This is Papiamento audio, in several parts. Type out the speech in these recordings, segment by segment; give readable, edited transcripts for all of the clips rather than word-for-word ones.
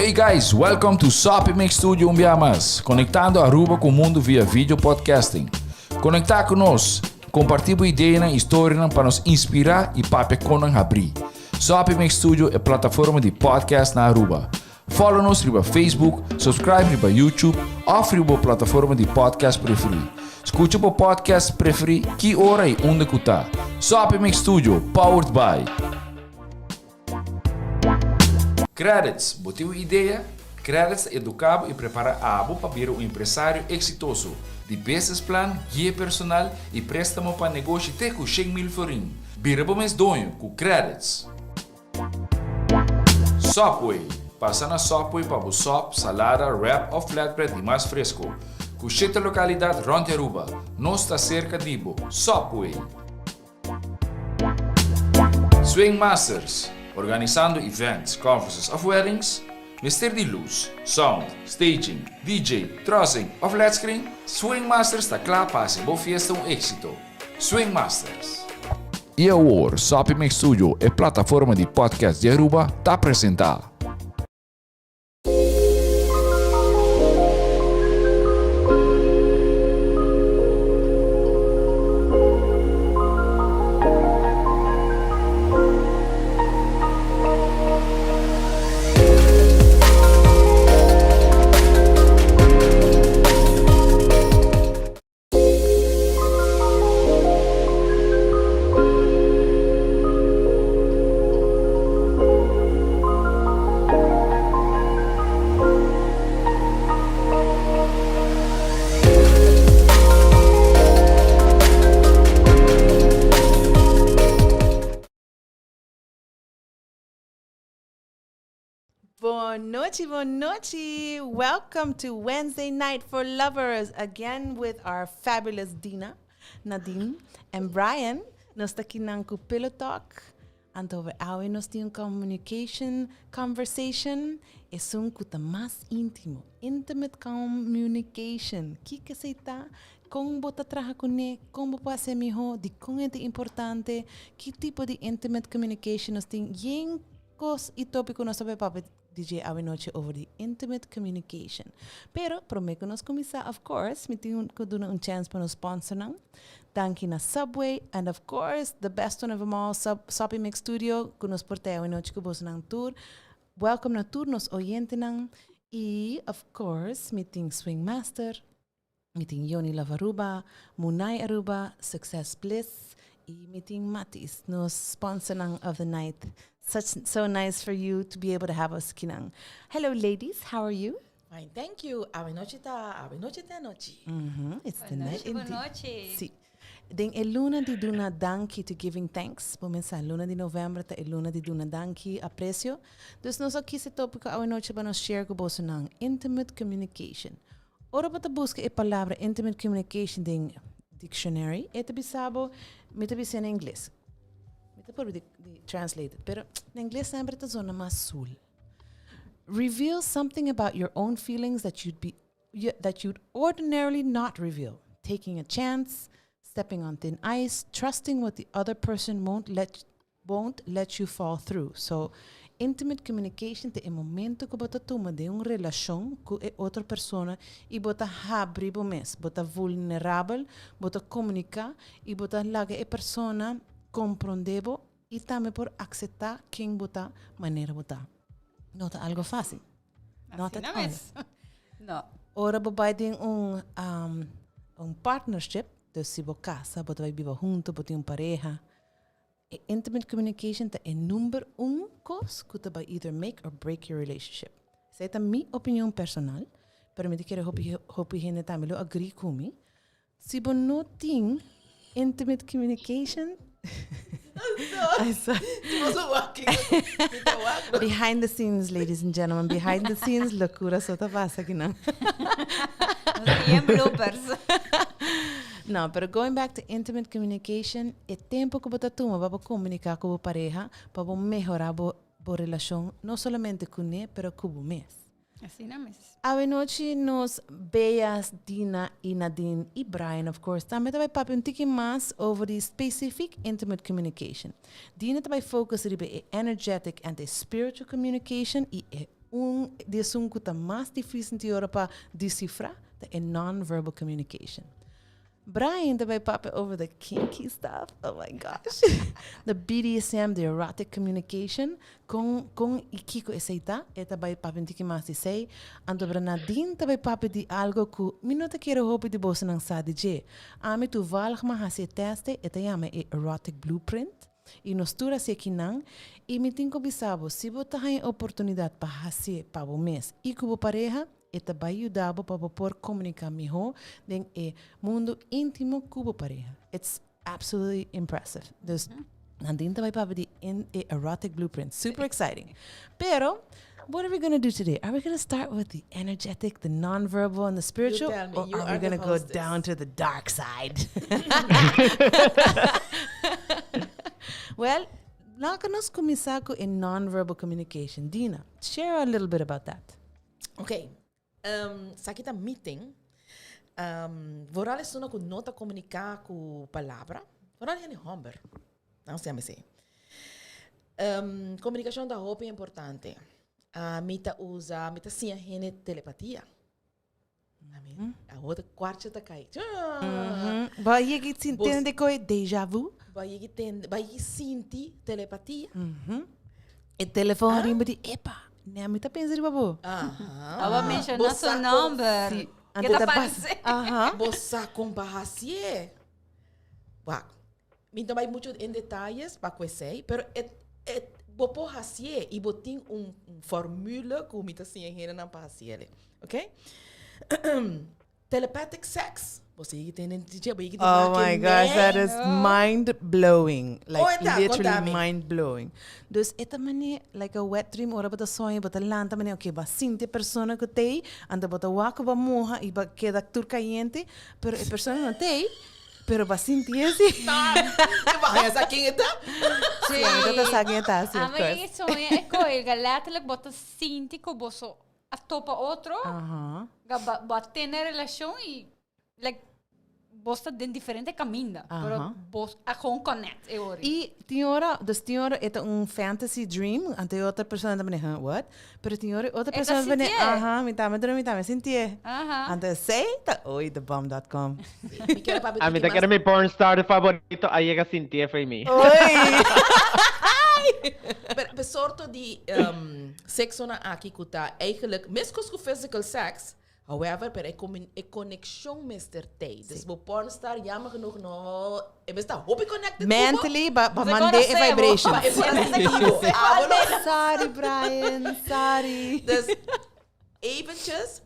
Hey guys, welcome to Soppy Mix Studio un bia mas, conectando Aruba cu mundo via video podcasting. Conecta cu nos, comparti bo ideanan y storianan pa nos inspira y papia con nan habri. Soppy Mix Studio e plataforma di podcast na Aruba. Follow nos riba Facebook, subscribe riba YouTube of riba bo plataforma di podcast preferi. Scucha bo podcast preferi ki ora y unda cu ta. Soppy Mix Studio, powered by. Credits, Bo tin un idea? Credits ta educa bo y prepara abo pa bira un empresario exitoso. Di business plan, guia personal y prestamo pa negoshi te cu 100,000 florin. Bira bo mes doño cu Credits! Subway, Pasa na Subway pa bo sop, salada, wrap of flatbread di mas fresco. Cu shete localidad rond di Aruba. Nos ta cerca di bo. Subway! Swing Masters, Organisando events, conferences of weddings? Mester di luz, sound, staging, DJ, trussing of led screen? Swing Masters ta cla pa haci bo fiesta un exito. Swing Masters. Y awor, Soppy Mix Studio, e plataforma di podcast di Aruba, ta presenta. Bon nochi, bon nochi. Welcome to Wednesday Night for Lovers again with our fabulous Dina, Nadine and Brian. Nos ta akinan ku Pillow Talk. Anto awe nos tin un communication conversation. Esun ku ta mas íntimo. Intimate communication. Kiko esei ta? Kon bo ta traha kuné? Kon bo por hasié mihó? Dikon e ta importante? Ki tipo di intimate communication nos tin? Yen Kos i tópiko nos ta bai papia di dje awenochi over di intimate communication. Pero promé ku nos kuminsá of course mi tin ku duna un chèns pa nos sponsornan. Danki na Subway and of course the best one of them all Sub Soppy Mix Studio ku nos por tei awenochi ku bosonan tur. Welcome na tur nos oyentenan i of course mi tin Swing Master. Mi tin Yoni Love Aruba, Munai Aruba, Success Bliss y mi tin Matis, nos sponsornan of the night. Such so nice for you to be able to have us kinan. Hello ladies, how are you? Fine, thank you. Awe nochi ta, awe nochi ta anochi. Mm It's the night Bon indeed. nochi. Si. Den e luna di duna danki to giving thanks. Bo mensa luna di november ta e luna di duna danki, aprecio. Dus nos a kies e topico awe nochi pa nos share cu bosonan, intimate communication. Ora bo ta buska e palabra intimate communication den dictionary, e ta bisa bo, mi ta bisa na ingles. Mi ta purba di, di translate, pero na ingles semper ta zona mas sul. Reveal something about your own feelings that you'd be that you'd ordinarily not reveal. Taking a chance, stepping on thin ice, trusting what the other person won't let won't let you fall through. So, intimate communication ta e momento ku bo ta tuma den un relashon ku e otro persona i bo ta habri bo mes, bo ta vulnerabel, bo ta komuniká i bo ta laga e persona komprondé bo i tambe por akseptá ken bo ta manera bo ta. No ta algo fásil. Not at Asina all. mes. No. Ora bo bai den un, um, un partnership, dus si bo kasa, bo ta bai biba hunto, bo tin un pareha, E intimate communication ta e number un kos ku ta bai either make or break your relationship. Esei ta mi opinion personal, pero mi ta kere hopi hopi hende tambe lo agree ku mi. Si bo no tin intimate communication, I saw behind the scenes, ladies and gentlemen, behind the scenes, locura so ta pasa akinan. Nos tin bloopers. No, pero going back to intimate communication, e tempo ku bo ta tuma pa bo komuniká ku bo pareha, pa bo mehorá bo bo relashon, no solamente kuné, pero ku bo mes. Asina mes. Awenochi nos Beas, Dina i Nadine i Brian of course tambe ta bai papia un tiki mas over di specific intimate communication. Dina ta bai focus riba e energetic and e spiritual communication i e. Un di esun ku ta mas difísil tin ora pa desifrá ta e non-verbal communication. Brian ta bai papia over the kinky stuff, oh my gosh, the BDSM, the erotic communication, kon kon i kiko esei ta, e ta bai papia un tiki mas di esei. Anto bra Nadine ta bai papia di algo ku mi no ta kere hopi di bosonan sa di dje. Ami toevallig m'a hasi e teste, e ta yama e erotic blueprint. I nos tur hasié kinan, i mi tin ku bisa bo, si bo ta haña e oportunidat pa hasié pa bo mes i ku bo pareha, e ta bai yuda bo pa bo por komuniká mihó den e mundu íntimo ku bo pareha. It's absolutely impressive. Dus, Nadine ta bai papia di e erotic blueprint. Super exciting. Pero, what are we gonna do today? Are we gonna start with the energetic, the non-verbal and the spiritual? You tell me. Or You are we are the gonna go hostess. down to the dark side? Well, laga nos cuminsa cu e non-verbal communication. Dina, share a little bit about that. Ok. Um, saki ta meeting. Um, vooral esun cu no ta comunica cu palabra. Vooral hende homber. Nan siempre esei. Um, comunicacion ta hopi importante. Uh, mi ta usa, mi ta siña hende telepatia. Ami, mm. A outra kwartje ta kai. Mm -hmm. Ba yegi tende koi deja vu? Ba yegi tende, ba yegi sinti telepatia. Mm -hmm. E telefon ah? rimba di epa. Ne, mi ta pensa riba bo. Aha. Aba menciona su nomber. Si. Ke ta parse? Aha. Bo sa kon pa hasie. Wak. Mi no bai mucho en detalles pa ku esei, pero e, e, bo por hasié i bo tin un, un formule ku mi ta siña hendenan pa hasié. Ok? Telepathic sex. Bo sigui tende dje, bo yegi Oh my gosh, that is mind blowing. Like Oh, eta, literally contame. mind blowing. Dus e ta mane like a wet dream ora bo ta soña, bo ta lanta mane okay, bo a sinti e persona ku t'ei, anto bo ta wak ku bo a moha i bo a keda tur kayente, pero e persona no t'ei. Pero ba sinti esi. Ba sa ken e ta? Sí. Mi ta sa ken e ta, sí, of Ama course. e soña e koelga letterlijk bo ta sinti ku boso a topa otro. Ga ba bo a tene relashon i like bos ta den diferente kaminda. Pero bos a gewoon connect e ora. I tin ora, dus tin ora e ta un fantasy dream, anto e otro persona ta mane, huh, what? Pero tin ora otro E ta persona ta bini, sintié. aha, mi tambe drumi, mi tambe sintié. Aha. Anto esei ta, oei, thebomb.com. Mi kier papia A mi tiki ta mas. kere mi pornstar favorito a yega sintié fo'i mi. Oei! Pero e sorto di sexonan aki ku ta eigenlijk meskos ku physical sex, However, pero e comi e conexion mester tey. Dus bo pornstar jammer genoeg no, e mester ta hopi connected cu bo. Mentally, ba, ba Ze mand'é e conocé bo. vibrations. Pa e por sinti bo. Abo no. Sorry, Brian, sorry. Dus, eventjes,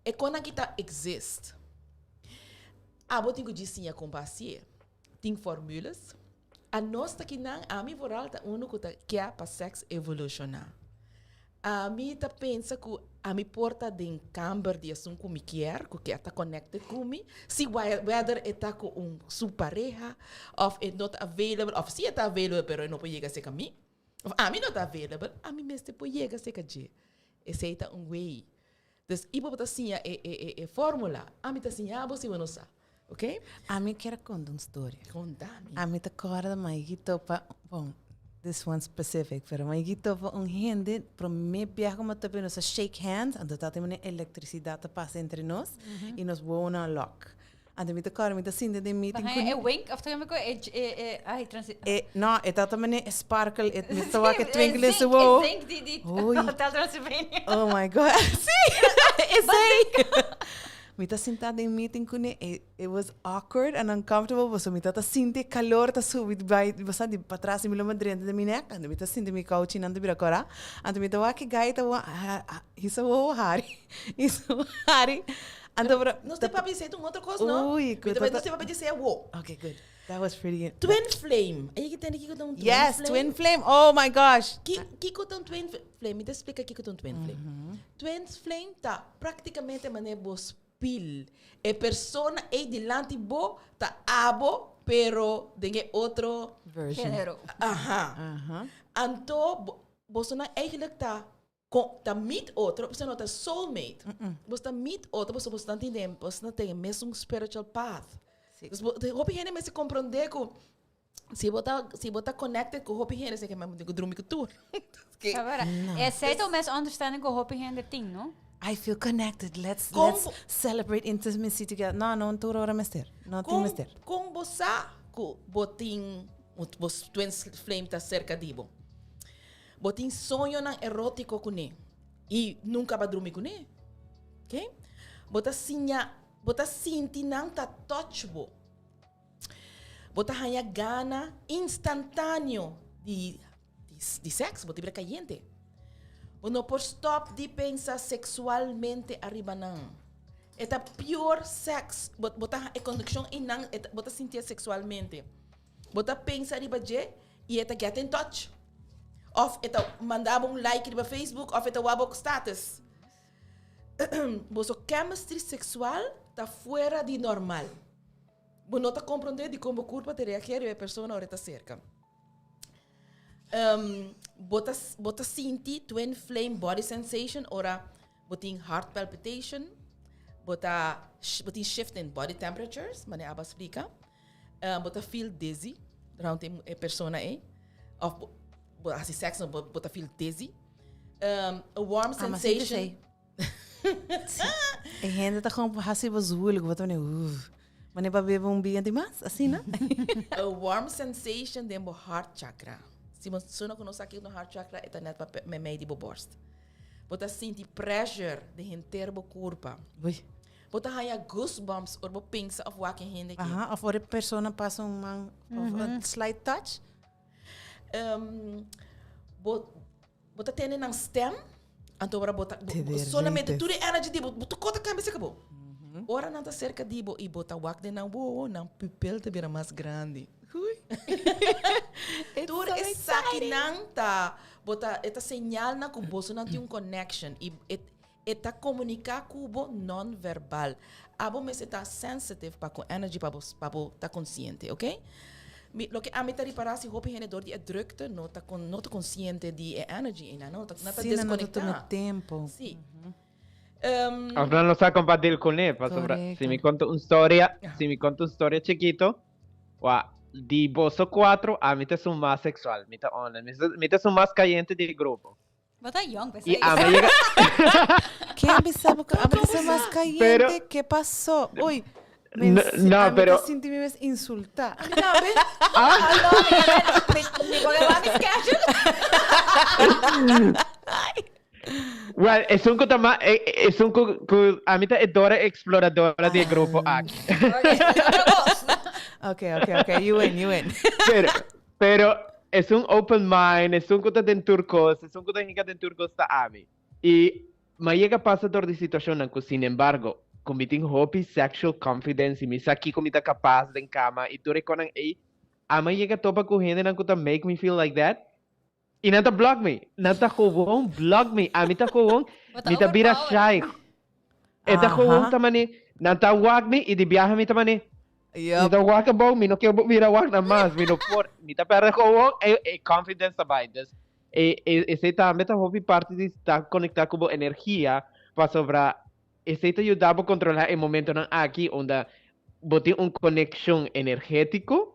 e con aki ta exist. Abo tin cu djis siña con pa hacié. Tin formules. Anos ta kinan, ami vooral ta uno cu ta kia pa sex evoluciona. Ami ta pensa cu ami por ta den camber di esun cu mi kier, cu kier ta connected cu mi, si whether e ta cu un su pareha of e no ta available of si e ta available pero e no por yega cerca mi, of ami no ta available, ami mester por yega cerca dje. Esey ta un way. Dus y bo ta siña e e e formula, ami ta siña bo si bo no sa. Ok? Ami kier conta un storia. Conta mi. Ami ta corda Maigi topa, bon, this one specific, pero Maigi topa un hende, prome biaha cu mi a topa nos a shake hands, anto ta tin electricidad ta pasa entre nos, y nos wowo a lock. Anto mi ta corda, mi ta sinti den mi tin Baha cu. e wink of ta cu e, e, e, ai, transi. E, no, e ta mane sparkle, e mi ta Sí, wak e e twinkle in su zink, wowo. E zink di, di Oei. Hotel Transylvania. Oh my God. Sí, esey. Mi ta sinta den meeting kuné, e it was awkward and uncomfortable pasobra mi tabata sinti e calor ta subi bai basta di patras di mi lomba drenta den mi nek, anto mi ta sinti mi kouchinan ta bira kora, anto mi ta wak e guy ta hisa wowo hari, hisa wowo hari, anto bra Nos tin papia di esei ta un otro kos no? Ui, ku Mi ta ta nos tin papia di esei awo. Okay, good. That was pretty. Twin flame. Ei ki tende kiko ta un twin Yes, flame? twin flame. Oh my gosh. Ki, kiko ta un twin flame? Mi ta explica kiko ta un twin flame. Twin flame ta practicamente manera bo spiel. E persona ei dilanti bo ta abo, pero den e otro Version. Género. Aha. Aha. Anto, bo, bosonan eigenlijk ta Con ta meet otro, boso no ta soulmate. Boso ta meet otro, boso boso tin den, boso ta tin e mesun spiritual path. Sí. Dus bo, hopi hende mester comprende cu Si bo ta, si bo ta connected cu hopi hende, seke men ku drumi ku tur. Ke- Sabera. Esei ta un misunderstanding ku hopi hende tin, no? I feel connected. Let's Kon let's bo- celebrate intimacy together. No, no tur ora mester. No tin Kon, mester. kon bo sa ku bo tin, bo twin flame ta serka di bo? Bo tin soñonan erótiko kuné i nunka bo a drumi kuné. Okay? Bo ta siña, bo ta sinti nan ta touch bo. Bo ta haña gana instantáneo di di sèks, bo ta bira kayente. Bo no por stòp di pensa seksualmente ariba nan. E ta pure sèks, bo bo ta e konekshon einan e ta bo ta sintié seksualmente. Bo ta pensa riba dje i e ta get in touch. Òf e ta manda bo un like riba Facebook òf e ta wak bo status. Boso chemistry seksual ta fuera di normal. Bo no ta comprende di con bo curpa ta reagera riba e persona ora e ta cerca. Um, bo ta, bo ta sinti twin flame body sensation ora bo tin heart palpitation, bo ta, bo tin shift in body temperatures, mane Abba splica. Um, bo ta feel dizzy rond e, e persona ei. Of bo, bo hasi seks, bo, bo ta feel dizzy. Um, a warm Ah, maar sinti sensation. esei. E hende ta gewoon hasi bo zwoelig, bo ta mane uff. Mane pa bebe un bia di mas, asina. A warm sensation den bo heart chakra. Si bo sona ku nos aki no heart chakra, e ta net pa memei di bo borst. Bo ta sinti pressure den henter bo kurpa. Ui. Bo ta haña goosebumps ora bo pensa of wak e hende aki. Aha, of ora e persona pasa un man of a slight touch. Bo Bo ta tende nan stem, anto ora bo ta solamente tur e energy di bo, bo tur kos ta kambia serka bo. Ora nan ta serka di bo i bo ta wak den nan wowo, nan pupil ta bira mas grandi. Tur esakinan ta, bo ta, e ta señalnan ku bosonan tin un connection i e e ta komuniká ku bo non-verbal. Abo mester ta sensitive pa ku energy pa bo pa bo ta konsiente, oké? Mi loke ami ta ripará si hopi hende dor di e drukte no ta kon no ta konsiente di e energy einan, no ta nan ta Sí, nan no ta deskonektá. tuma tempo. Sí. Of nan no sa kompartir kuné, pasobra si mi Korekto. konta un storia, si mi konta un storia chikito, wa di boso kuatro ami ta esun mas seksual, mi ta honest, mi ta mi ta esun mas kayente di e grupo. Bo ta young, p'esei. I ami yega. Ken bisa bo ku ami ta ser mas Pero. kayente? Ke pasó? Uy, mi No, si no, ami ta pero. sinti mi mes insultá. Ami tambe. Ah! No, mi ta mi, mi por grabá mi schedule. Well, esun ku ta mas, esun ku, ku ami ta e Dora Exploradora di e grupo aki. Ok, otro kos. Ok, ok, ok, you win, you win. Pero, Pero esun open mind, esun ku ta den tur kos, esun ku ta hinka den tur kos ta ami. I m'a yega pasa dor di situashonnan ku sin embargo, ku mi tin hopi sexual confidence i mi sa kiko mi ta kapas den kama i tur e konan ei, ami a yega topa ku hendenan ku ta make me feel like that i nan ta block mi. Nan ta gewoon block mi. Ami ta gewoon, Bo ta mi ta bira overpowered. shy. E ta gewoon Aha. ta mane, nan ta wak mi i di biaha mi ta mane, Mi Yup. ta wak abou, mi no ke mira wak na mas, mi no por, mi ta perde gewoon e, e confidence ta bai. Dus, e, e, esei tambe ta hopi parti di ta conecta cu bo energia, pasobra esei ta yuda bo controla e momentonan aki unda bo tin un conexion energetico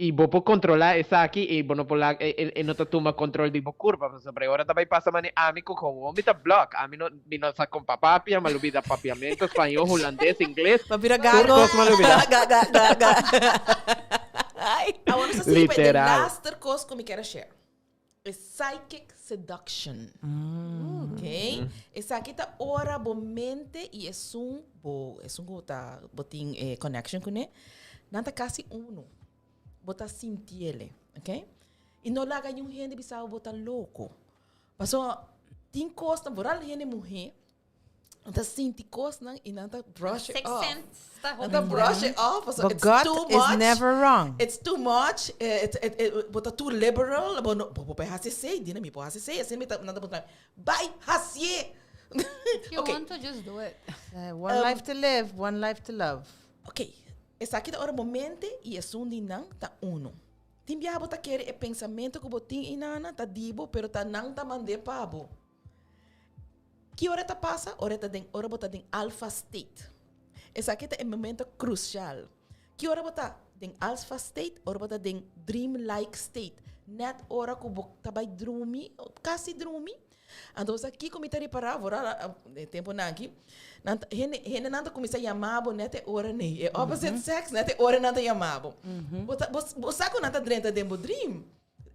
y bo por controla esaki y bo no por laga, e, e, e no ta tuma control di bo curpa, pasobra e ora ta bai pasa mane ami cu gewoon mi ta block, ami no, mi no sa con pa papia, mi a lubida papiamento, spañol, hulandes, ingles, Bo bira tur gago. cos mi a lubida. Ga, ga, ga, ga. Ay. Awor nos ta sigui pa e Literal. laster cos cu mi kier a share. E psychic seduction. Ok? Esaki ta ora bo mente y esun bo, esun cu ta, bo tin e connection cune, nan ta casi uno. Bo ta sintiele, ok? Y no laga niun hende bisa bo bo ta loco. Paso tin cosnan, vooral hende muhe, Nan ta sinti kosnan i nan ta brush it Sixth off. sense ta Nan ta hopi. brush it off. Paso But it's God too is much. never wrong. It's too much. Eh, it, it, it, bo ta too liberal. Bo no, bo, bo por hasi esei. Dina mi por hasi esei. Asina mi ta, nan ta puntra mi, bai hasié! If you Okay. want to, just do it. One life to live, one life to love. Ok, esaki ta ora bo mente i esun di nan ta uno. Tin biaha bo ta kere e pensamento ku bo tin einana ta di bo, pero ta nan ta mand'é pa bo. Ki ora ta pasa? Ora ta den, ora bo ta den alpha state. Esaki ta e momento crucial. Ki ora bo ta Den alpha state, ora bo ta den dream-like state. Net ora ku bo ta bai drumi, kasi drumi. Anto sa kiko mi ta ripará, vooral e temponan aki, nan ta, hende, hendenan ta kuminsá yama bo net e ora nei. E opposite sex, net e ora nan ta yama bo. Bo ta, bo, bo sa ku nan ta drenta den bo dream.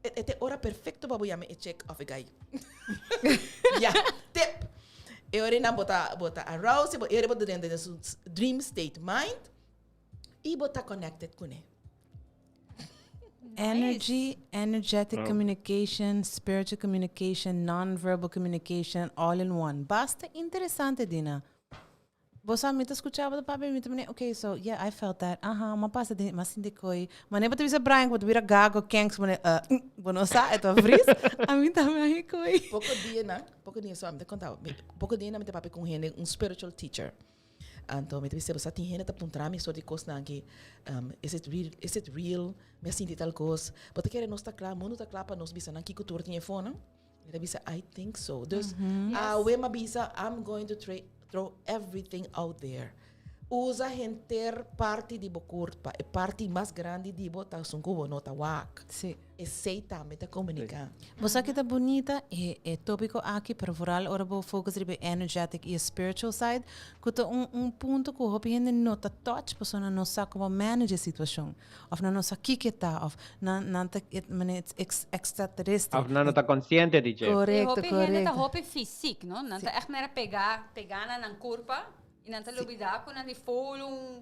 E, e ta e ora perfecto pa bo yama e chick of e guy. Ya, tip. E ora nan bo ta, bo ta aroused, bo, e ora bo ta drenta den su dream state mind. I bo ta connected kuné. Energy, energetic communication, spiritual communication, non-verbal communication, all in one. Basta interesante, Dina. Bo sa, mi ta scucha bo ta papia, mi ta mene, okay, so, yeah, I felt that. Aha, m'a pasa den, m'a sinti koe. Mane bo ta bisa Brian, ku bo ta bira gago, kenks, mane, uh, mm, bo no sa, e ta vries. A mi tambe a koe. Poko dianan, poko dia, so, mi ta konta bo, poko dianan mi ta papia ku un hende, un spiritual teacher. Anto mi ta bisa, bo sa tin hende ta puntra mi sort di kosnan aki, is it real, is it real, mi a sinti tal kos. Bo ta kere nos ta kla, mundu ta kla pa nos bisa nan kiko tur tin e fonan? Mi ta bisa, I think so. Dus awe mi a bisa, I'm going to throw everything out there. Usa henter parti di bo kurpa, e parti mas grandi di bo ta esun ku bo no ta wak. Sí. Esei tambe ta komuniká. Bo sa ke ta bunita e e tópiko aki, pero vooral ora bo focus riba e energetic i e spiritual side, ku ta un un punto ku hopi hende no ta touch pasobra nan no sa komo manage e situashon, òf nan no sa kiko e ta, òf nan nan ta e manera it's ex extraterrestre. Òf nan no ta konsiente di dje. I Korekto, hopi hende ta korekto. hopi fysiek, no? Nan ta ègt manera pegá pegá na nan kurpa i nan ta lubidá ku nan di ful un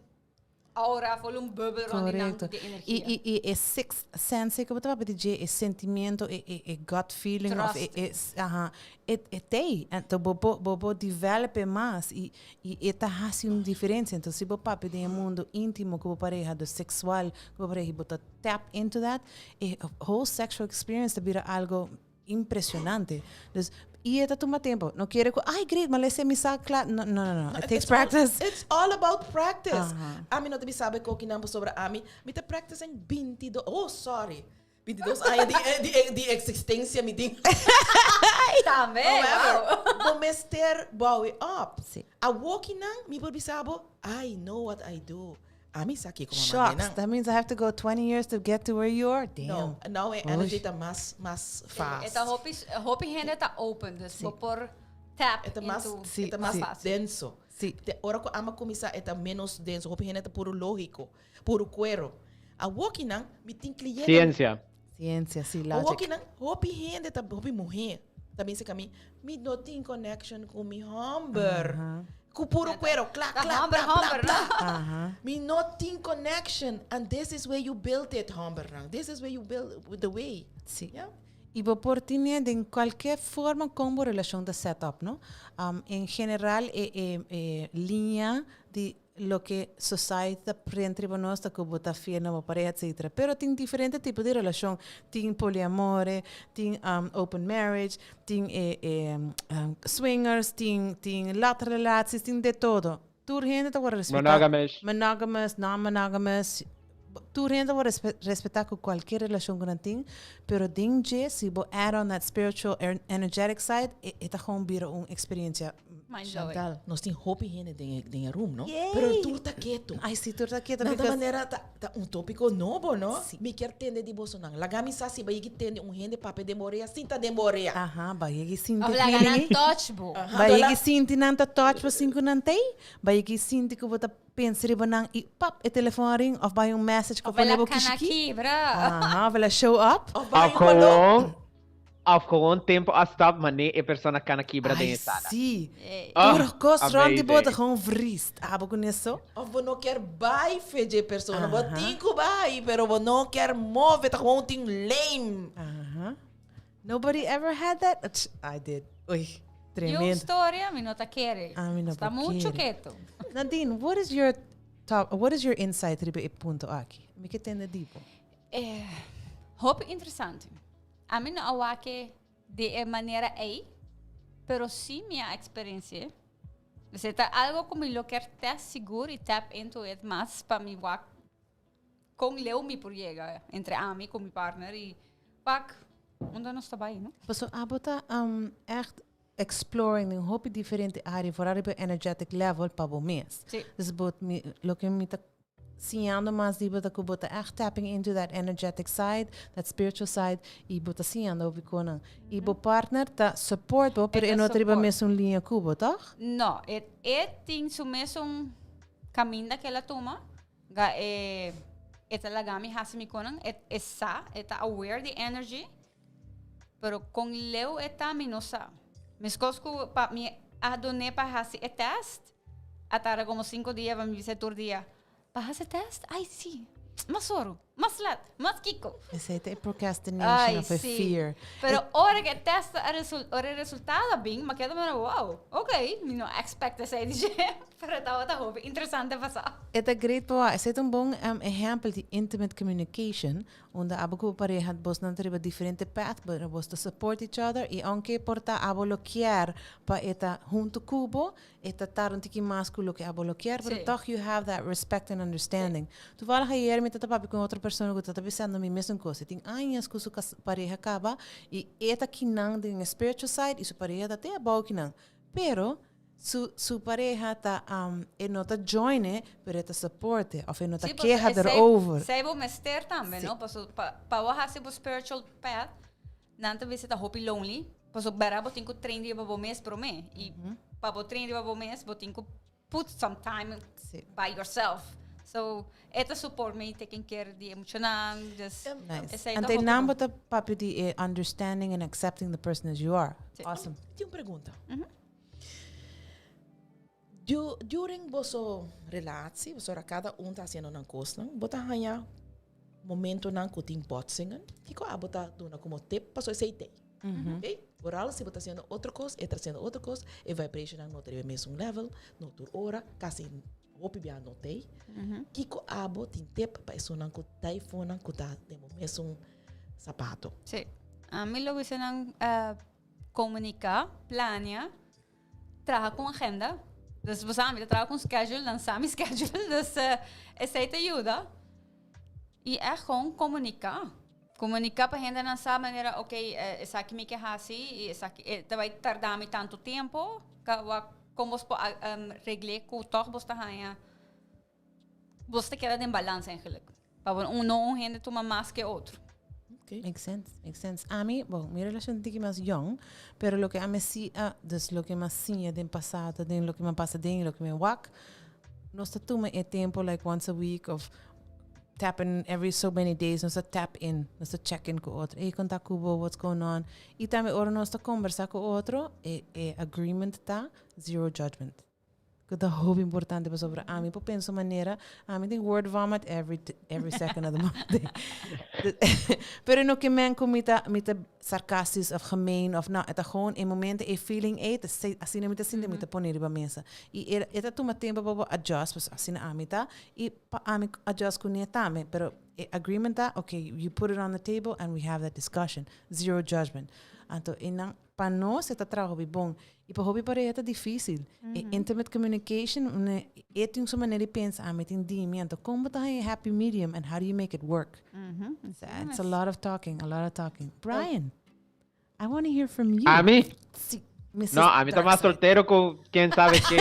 Aura, vol un bubbel rond di nan Correcto. di I, energia. i, i e sixth sense ku bo ta papia di dje, e sentimiento, e, e, e gut feeling of e, Trust. e, aha, e, e t'ei. Anto bo por, bo por develop e mas i, i e ta hasi un diferencia. Entonces si bo papia den e mundo intimo ku bo pareha, dus sexual ku bo pareha i bo ta tap into that, e whole sexual experience ta bira algo impresionante. Dus, y e ta tuma tempo. No quiere cu, ay, great, ma lese mi sa cla. No, no, no, no. It takes It's all- practice. It's all about practice. Aha. Ami no ta bisa sabe koki nan pasobra ami. Mi ta practice en 22, oh, sorry. 22 aña di, eh, di, eh, di existencia mi tin. Tambe, However, wow. bo mester bouw it up. Sí. Awoki nan, mi por bisa bo, I know what I do. Ami sa kiko mama Shucks, nan. that means I have to go 20 years to get to where you are? Damn. No, nou e energy ta mas, mas E fast. ta hopi, hopi hende ta open, dus bo por tap E ta mas, into Sí, e ta mas sí. denso. Sí. Te ora ku ama kuminsá e ta menos denso. Hopi hende ta puro lógiko, puro kuero. Awokinan mi tin kliente. Siensia. Siensia, sí, logic. Awokinan hopi hende ta, hopi muhé ta bisa ku mi, mi no tin connection ku mi hòmber. Ku puro cuero, kla, Ta kla, homber, pla, pla, homber, pla. Aha. Mi no tin connection. And this is where you build it, hombernan. This is where you build the way. Sí. Yeah. Y bo por tine den cualkier forma con bo relacion ta set up, no? En general e, e, e linea di loke society ta prent riba nos ta cu bo ta fiel na bo pareha etcetera. Pero tin diferente tipo di relacion. Tin poliamore, tin open marriage, tin e e swingers, tin tin latrelaties, tin de todo. Tur hende ta worde respetá. Monogamous. Monogamous, non-monogamous. Tur hende ta worde respetá ku kualkier relashon ku nan tin, pero den dje si bo add on that spiritual energetic side, e e ta gewoon bira un experiencia. Mind blowing. Chantal, nos tin hopi hende den e den e room, no? Yay! Pero tur ta ketu. Ay, si, tur ta ketu Na ta because manera ta ta un tópiko nobo, no? Si. Mi kier tende di bosonan. Laga mi sa si bo yegi tende un hende papia den bo orea sin ta den bo orea. Aha, bo yegi sinti Of laga nan feeling. touch bo. Aha, Bo do yegi la- sinti nan ta touch bo sin ku nan t'ei. Bo yegi sinti ku bo ta pensa riba nan i pap e telefon a ring of bai un message ku Of pone ela bo kana kishiki. kibra. Aha, of ela show up. Of bai Of un balon. gewoon, of gewoon tempo a stop mane e persona kana kibra den Ai, e sala. si. Ey. Oh, Tur kos rond di bo ta amazing. gewoon vriest. Abo ku neso? Of bo no kier bai fe dje persona. Bo Aha. tin ku bai, pero bo no kier move. Ta gewoon tin lame. Aha. Nobody ever had that? Ach, I did. Uy, Yung tremendo. storia mi no ta kere. Ah, mi no Sta por mucho kere. keto. Nadine, what is your top, what is your insight riba e punto aki? Mi ke tende di bo. Eh, hopi interesante. Ami no a wak e di e manera ei, pero sí mi a experienci'é. Esei ta algo ku mi lo kier test sigur i tap into it mas pa mi wak kon leu mi por yega entre ami ku mi partner i wak unda nos ta bai, no? Pasobra abo ta echt exploring den hopi diferente area, vooral riba e energetic level pa bo mes. Sí. Dus bo, mi, loke mi ta. Siñando mas di bo ta cu bo ta echt tapping into that energetic side, that spiritual side, y bo ta siñando hopi conan. Y bo partner ta support bo, pero e no ta riba mesun liña cu bo, toch? No, e e tin su mesun caminda cu el a tuma, ga e e ta laga mi haci mi conan, e e sa, e ta aware di energy, pero con leu e ta mi no sa. Mescos cu pa mi a dun'é pa haci e test, A tarda como cinco dia pa mi bisa tur dia, Pa haci test? Ay, si. Mas oro, mas lat, mas kico. Esey ta e procrastination of e fear. Pero ora cu e test a resul, ora e resultado a bin, mi a keda mira, wow, ok, mi no a expect esey di dje, pero tabata hopi interesante pa sa. E ta great pa wak. Esey ta un bon ehempel di intimate communication, Unda abo ku bo pareha bosnan ta riba diferente path, pero bos ta support each other i aunke por ta abo lo kier pa e ta huntu ku bo, e ta tarda un tiki mas ku loke abo lo kier, pero tòg you have that respect and understanding. Toevallig ayer mi ta papia ku un otro persona ku ta ta bisando mi mesun kos. E tin añas ku su pareha kaba i e ta kinan den e spiritual side i su pareha ta te abou kinan. Pero Su su pareha ta e no ta join e, pero e ta support e, of e no ta keha erover. Sí, bo mester tambe, no? Paso pa pa bo hasi bo spiritual path, nan ta bisa ta hopi lonely, paso bera bo tin ku train riba bo mes prome, i pa bo train riba bo mes, bo tin ku put some time by yourself. So, e ta support mi taking care di e muchanan, dus Nice. Esei ta Ante hopi nan bon. bo ta papia di e understanding and accepting the person as you are. Sí. Awesome. Mi tin un pregunta. During boso relatie, boso cada un ta haciendo nan cosnan, bo ta haña momentonan cu tin botsingen. Kico abo ta duna como tip paso esey tey? Ok? Vooral si bo ta haciendo otro cos, e ta haciendo otro cos, e vibrationnan no ta riba e mesun level, no tur ora, casi hopi bia no tey. Kico abo tin tip pa esunnan cu taifonan cu ta den bo mesun sapato? Sí. Ami lo bisa nan Comunica, plania, traha cu agenda. Dus bo sa mi ta traha cu un schedule, nan sa mi schedule, dus esey ta yuda. Y echt gewoon comunica. Comunica pa hendenan sa manera, ok, esaki mi ke haci y esaki, e ta bay tarda mi tanto tempo, wak con bos por regle cu toch bos ta haya, bos ta keda den balans eigenlijk. Pa bo no un hende tuma mas ke otro. Okay. Makes sense, makes sense. Ami, bon, mi relacion tiki mas jong, pero loke ami si a, dus loke mi a siña den pasado, den loke mi a pasa den, loke mi a wak, nos ta tuma e tempo like once a week of tap in every so many days, nos ta tap in, nos ta check in ku otro. Hey, kon ta ku bo, what's going on? I tambe ora nos ta kombersa ku otro, e, e agreement ta zero judgment. Ku ta hopi importante pasobra ami por pensa un manera, ami tin word vomit every every second of the month. Pero no ke men ku mi ta mi ta sarcastisch of gemeen of no, e ta gewoon e momento e feeling ei ta asina mi ta sinti mi ta pone riba mesa. I e e ta tuma tempo pa bo adjust pasobra asina ami ta i pa ami adjust kuné tambe, pero e agreement ta okay you put it on the table and we have that discussion, zero judgment. Anto e nan Pa nos e ta traha hopi bon. I pa hopi pareha ta difícil. E intimate communication, un e tin su manera di pensa, ami tin di mi. Anto kon bo ta haña e happy medium and how do you make it work? It's a lot of talking, a lot of talking. Brian, I want to hear from you. Ami? Si, Mrs. No, ami ta mas soltero ku ken sabe ke.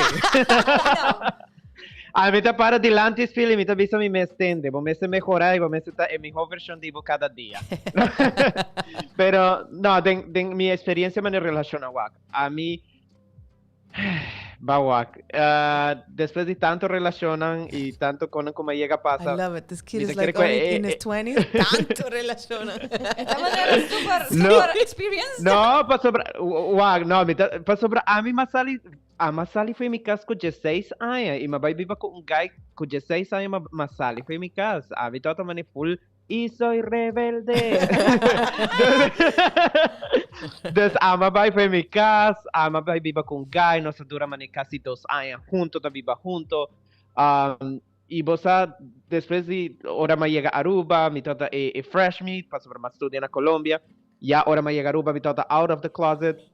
Ami ta para dilanti spil i mi ta bisa mi mes tende, bo mester mehora i bo mester ta e miho version di bo kada dia. Pero no, den den mi experiencia manera relaciona wak, ami ba wak, despues di tanto relacionnan i tanto konan ku mi a yega pasa, I love it. This kid is like only in his 20s. Tanto relacionnan. Ta manera super, super experienced. No, pasobra, wak, no, mi ta, pasobra ami mas sali A sali fo'i mi kas ku dieseis aña i m'a bai biba ku un guy ku dieseis aña m'a sali fo'i mi kas. Ami tabata mane full y soy rebelde. Dus a bai fo'i mi kas, a bai biba ku un guy, nos a dura mane kasi dos aña hunto ta biba hunto. I bo sa despues di ora m'a yega Aruba mi tabata e fresh meat pasobra m'a studia na Colombia. Ya ora m'a yega Aruba mi tabata out of the closet.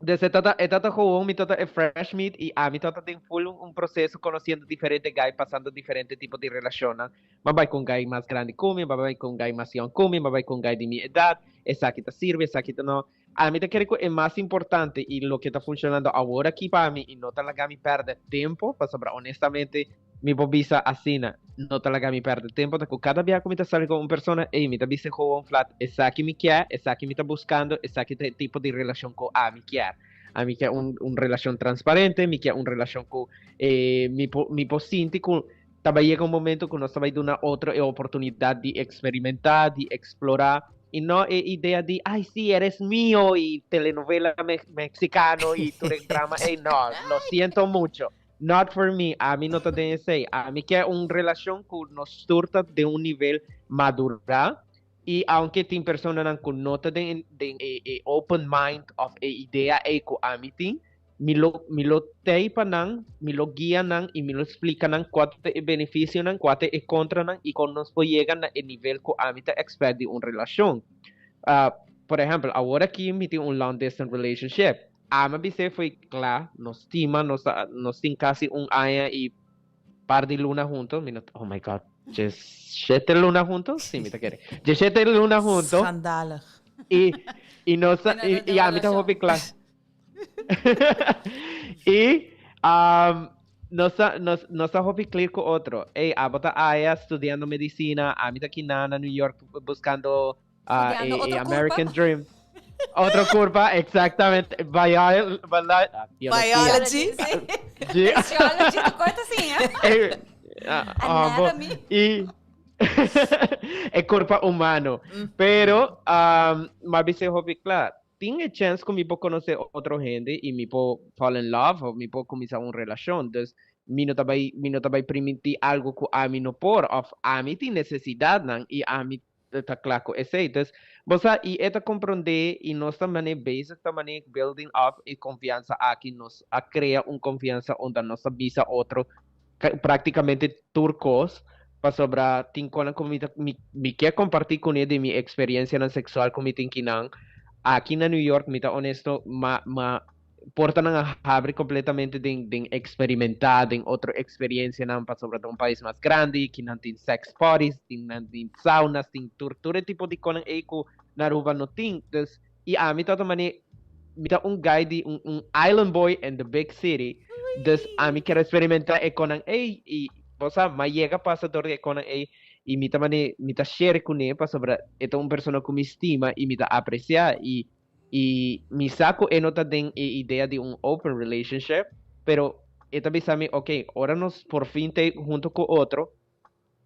Dus e tata, e tata gewoon, mi tata e fresh meat y ami tata den full un, un proceso conociendo diferente guy, pasando diferente tipo di relacionnan. M'a bai cu un guy mas grandi cu mi, m'a bai cu un guy mas young cu mi, m'a bai cu un guy di mi edad, esaki ta sirbi, esaki ta no. Ami ta kere cu e mas importante y loke ta funcionando awor aki pa mi y no ta laga mi perde tempo, pasobra honestamente. Mi por bisa asina, no ta laga mi perde tempo, ta cu cada biaha cu mi ta sali cu un persona, ey, mi ta bisa gewoon flat, esaki mi kier, esaki mi ta buscando, esaki ta e tipo di relacion cu ami kier. Ami kier un, un relacion transparente, mi kier un relacion cu eh, mi por, mi por sinti cu ta bay yega un momento cu nos ta bay duna otro e oportunidad di experimenta, di explora, y no e idea di, ay sí, eres mío, y telenovela me mexicano y tur e drama, ey, no, lo siento mucho. Not for me, ami no ta den esei. Ami ke un relacion cu nos tur ta den un nivel madura y aunke tin personanan cu no ta den den e e open mind of e idea ei cu ami tin, mi lo mi lo tei pa nan, mi lo guia nan y mi lo splica nan cua ta e beneficionan, cua ta e contranan y con nos por yega na e nivel cu ami ta expect di un relacion. Por ehempel, awor aki mi tin un long distance relationship. Ami a bis'é foi kla, nos stima, nos ta, nos tin kasi un aña i par di luna hunto, mi no, oh my God, djeshete luna hunto? Sí, mi ta kere. Djeshete luna hunto. Schandalig. I, i nos ta, Mi no i, ta i ami ta relacion. hopi kla. I, um, nos ta, nos, nos ta hopi clear ku otro. Ey, abo ta aya studiando medicina, ami ta kinan na New York buscando Ah, Estudiando e, e otro curpa. American Dream. Otro curpa, exactamente. Bio, ah, biología. Biology. Sí. Physiology, tu corta assim, eh? Eh, ah, ah, Anatomy. y e curpa humano. Pero, um, ma bisa hopi kla, tin e chance ku mi por conoce otro hende y mi por fall in love of mi por cuminsa un relacion. Dus, mi no ta bai, mi no ta bai primintí algo ku ami no por of ami tin necesidadnan y ami ta kla ku esei. Dus, bo sa, i e ta komprondé i nos ta manera bezig ta manera building up e konfiansa aki. Nos a krea un konfiansa unda nos ta bisa otro praktikamente tur kos, pasobra tin konan ku mi ta mi mi ke kompartí kuné di mi eksperensianan seksual ku mi tin kinan aki na New York. Mi ta honesto, ma ma portanan a habri completamente den den experimenta den otro experiencianan pasobra ta un pais mas grandi kinan tin sex parties tin nan tin saunas tin tur tur e tipo di konan ey ku na Aruba no tin dus y ami ta mane mi ta un guy di un un island boy in the big city dus ami kier experimenta e konan ey y bo sa ma yega pasa dor di e konan ey y mi ta mane mi ta share kune pasobra e ta un persona ku mi stima y mi ta aprecia y Y mi sa cu e no ta den e idea di un open relationship, pero e ta bisa mi, ok, ora nos por fin ta hunto cu otro,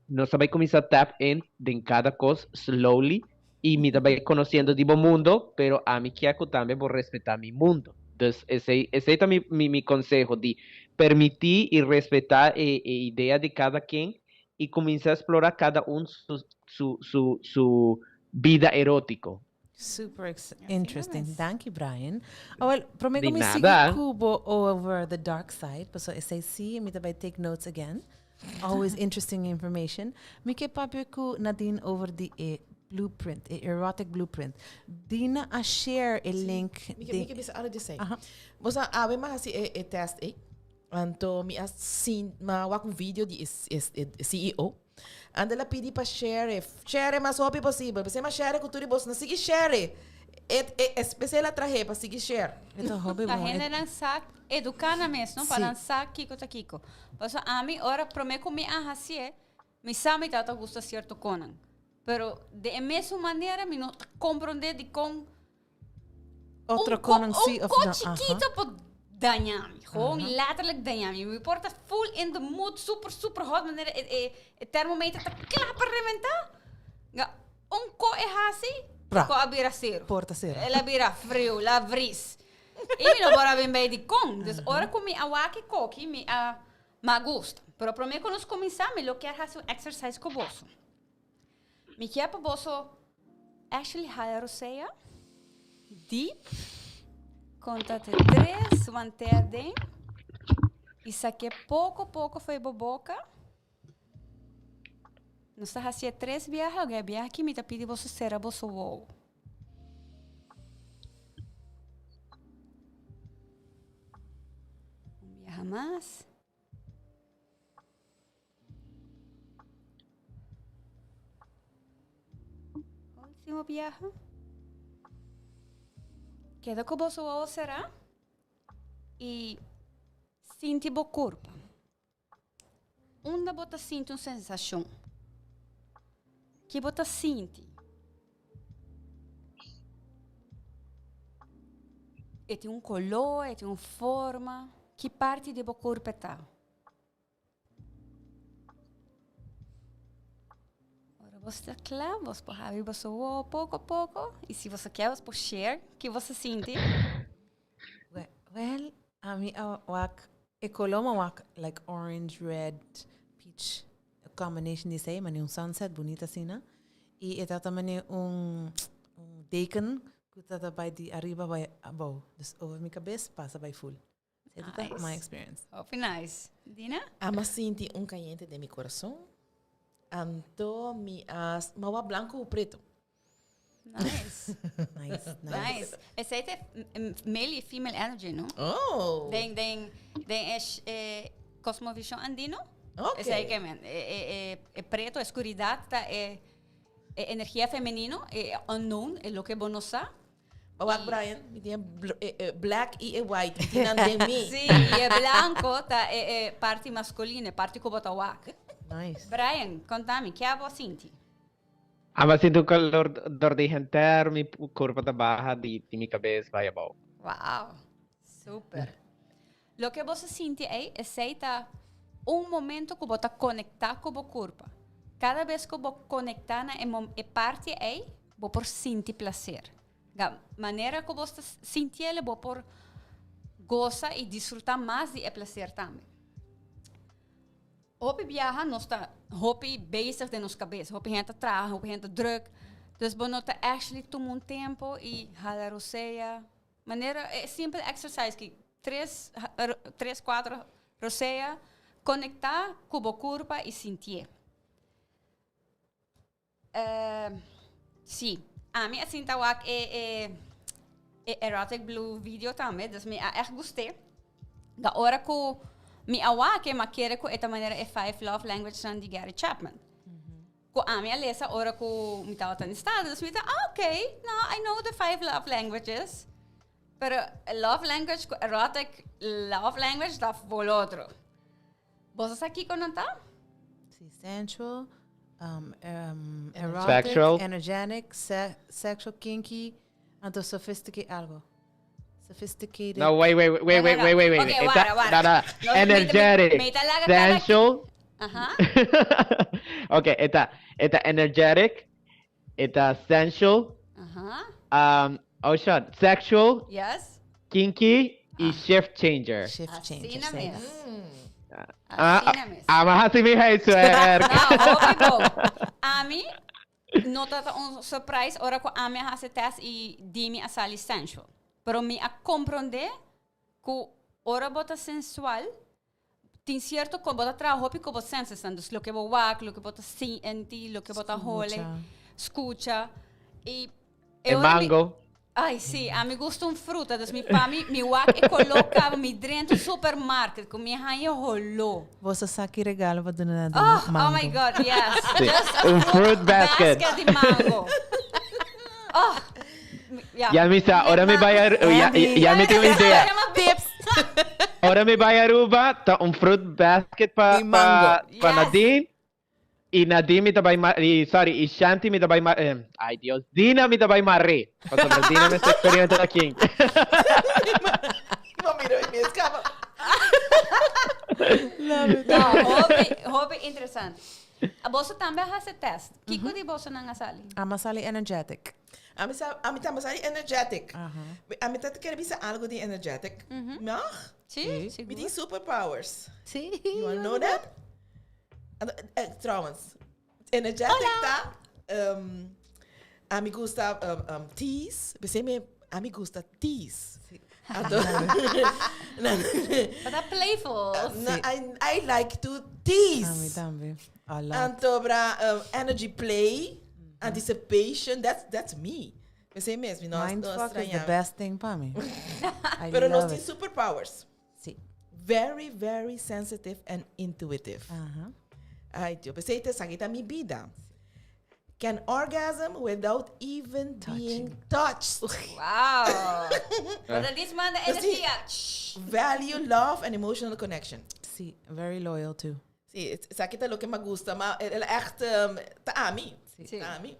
nos ta bay cuminsa tap in den cada cos slowly y mi ta bay conociendo di bo mundo, pero ami kier cu tambe bo respeta mi mundo. Dus esey, esey ta mi, mi, mi conseho, di permiti y respeta e, e idea di cada ken y cuminsa explora cada un su, su, su, su vida erotico. Super interesting. Danki, Brian. Oh, well, prome Di ku mi sigui nada. ku bo over the dark side, paso esei sí, mi ta bai take notes again. Always interesting information. Mi ke papia ku Nadine over di e blueprint, e erotic blueprint. Dina a share e link. Mi ke, mi de- ke bisa algo di esei. Aha. Bo sa, awe mi a hasi e, e test ei. Anto mi a sin, mi a wak un video di e, e, e CEO. Anda el a pidi pa share, share mas hopi posibel. P'esei mi a share ku tur di boso. No sigui share. E, e, e, p'esei el a trahe pa sigui share. E ta hopi Pa bon. hendenan sa eduká nan mes, no? Pa Sí. nan sa kiko ta kiko. Pasobra ami ora promé ku mi a hasié, mi sa mi tabata gusta sierto konan. Pero de e mesun manera mi no ta komprondé dikon Otro un konan sí un of ko no. chikito por daña mi. Gewoon letterlijk daña mi. Mi por ta full in the mood, super, super hot, manera e, e, e thermometer ta kla pa reventá. Nga, un ko e hasi, Pra. ko a bira cero. Por ta cero. El a bira friu, la vries. I mi no por a bin bij di kon. Dus ora ku mi a wak e koki, mi a, mi a gusta. Pero promé ku nos kuminsá, mi lo kier hasi un exercise ku boso. Mi kier pa boso actually hala rosea deep, konta te tres, want'é aden i sak'é poko poko fo'i bo boka. Nos ta hasié tres biaha, oke e biaha aki mi ta pidi boso sera boso wowo. Un biaha mas. Último biaha. Keda ku boso wowo será i sinti bo kurpa. Unda bo ta sinti un sensashon? Ki bo ta sinti? E tin un koló, e tin un forma? Ki parti di bo kurp e ta? Ora bo sta kla, bo por habri boso wowo poko poko i si boso kier bo por share ki bo sa sinti. Well, ami a wak e koló mi a wak like orange, red, peach, a combination di esei, mane un sunset bunita asina. I e tabata mane un un deken ku tabata bai di ariba bai abou, dus over mi kabes pasa bai ful. Nice. My experience. Hopi nice. Dina? Ama sinti un cayente den mi corazon. Anto mi a mawa blanco u preto. Nice. Nice, nice. Nice. Esei te male y female energy, no? Oh. Den, den, den e, e cosmovisión andino. Ok. Esei ke men. E, e, e, e preto, e oscuridad, ta e, e energia femenino, e unknown, e loke bo no sa. Ba wak Brian, mi tin e black i e white, mi tin nan den mi. Sí, i e blanco ta e e parti masculino, e parti ku bo ta wak. Nice. Brian, konta mi, ke abo a sinti? Abo a sinti un kalor dor di henter mi kurpa ta baha di mi kabes bai abou. Wow, super. Loke bo sa sinti ei, esei ta un momento ku bo ta konektá ku bo kurpa. Kada bes ku bo konektá na e e parti ei, bo por sinti plaser. Ga manera ku bo ta sintiel bo por gosa i disfrutá mas di e plaser tambe. Hopi biaha nos ta hopi bezig den nos kabes. Hopi hende ta traha, hopi hende ta drùk. Dus bo no ta actually tuma un tempu i hala rosea. Manera e simpel exercise ki tres, tres cuatro rosea conecta cu bo curpa y sintié. Si, ami a sinta wak e e e erotic blue video tambe, dus mi a echt gust'é. Da ora cu mi a wak e, mi a kere cu e ta manera e five love language nan di Gary Chapman. Ku ami a lesa ora ku mi tabata na estado. Dus mi ta, ah, ok, no, I know the five love languages. Pero love language ku erotic love language ta for otro. Boso sa kiko nan ta? Si, sensual, um, um, erotic, Sexual. energetic, se sexual, kinky, anto sophisticated algo. Sophisticated. No, wait, wait, wait, wait, wait, wait, wait. Okay, Eta- wara, wara. No, no. No, mi- Energetic. mi- mi ta laga cada- Sensual. Aha. okay, eta, eta energetic, eta sensual, Aha. um, oh shit, sexual, Yes. kinky y shift changer. Shift changer. Asina say mes. that. Ah, Asina mes. ah, maar hasi mi huiswerk. No, hopi bo. Ami no ta un surprise ora ku ami a hasi test i di mi a sali sensual. Pero mi a komprondé ku ora bo ta sensual, tin sierto kos, bo ta traha hopi ku bo sensesnan. Dus loke bo wak, loke bo ta sinti, loke bo ta hole, skucha. I E mango. Ay, sí, a mi gusta un fruta, dus mi pa mi, mi wak e koló kaba, mi drenta supermarket ku mi haña holó. Boso sa ki regalo pa duna na di Oh, mango. oh my God, yes. Sí, Just a un fruit basket. basket di mango. Oh, ja. Ya mi sa, ora mi bai Aru- ya, ya, ya mi tin un idea. Tips. Ora mi bai Aruba, ta un fruit basket pa Di mango. pa pa Yes. Nadine. Y Nadine mi ta bai ma y sorry, y Shanti mi ta bai ma eh, ay Dios, Dina mi ta bai marre. Pasobra Dina mester experimenta ta king. Ma mira mi mes cama. Love it. No, hopi, hopi interesante. A boso tambe a haci test. Kico di boso nan a sali? Ama sali energetic. Ami sa, ami tambe sali energetic. Ami ta kere bisa algo di energetic. Mag? Sí, sigur. Mi tin superpowers. Sí. You wanna know that? Eh, trouwens, energetic ta, um, a mi gusta um, um, teas. Pensei me, a mi gusta teas. Anto, But that playful. no, I, I like to tease. A mi tambe. A lot. Anto bra um, energy play, anticipation, that's that's me. Pensei mes, mi no no Mindfuck is the extraña. best thing pa mi. I Pero nos love tin it. superpowers. Sí. Very, very sensitive and intuitive. Aha. Ay, Dios. Pesey te esaki ta mi bida. Can orgasm without even being touched. Wow. But this man, the Pues sí. energía. Value love and emotional connection. Sí, very loyal too. Sí, esaki ta loke mi a gusta, ma el a echt um, ta ami. Sí. Ta ami.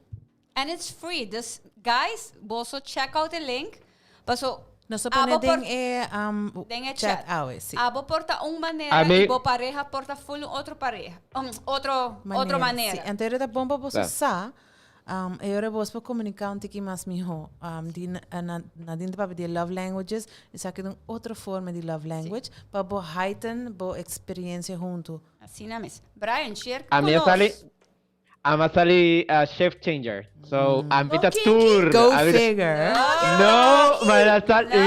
And it's free. Dus guys, boso check out e link. Paso Nos a pone abo por- den e um, den e chat chat. awe, sí. Abo por ta un manera y bo pareha por ta full un otro pareha. Um, otro, otro manera. Sí. Anto era ta bon pa boso Claro. sa, um, e ora bos por comunica un tiki mas miho. Um, di na, na, Nadine ta papia di love languages, esaki ta un otro forma di love language, pa bo heighten bo experiencia hunto. Asina mes. Brian, share A cu mi a nos. sali, a mi a sali uh, shift changer. So, a mi ta Okay, tour. Go A mi ta- figure. No, ma la sal, No,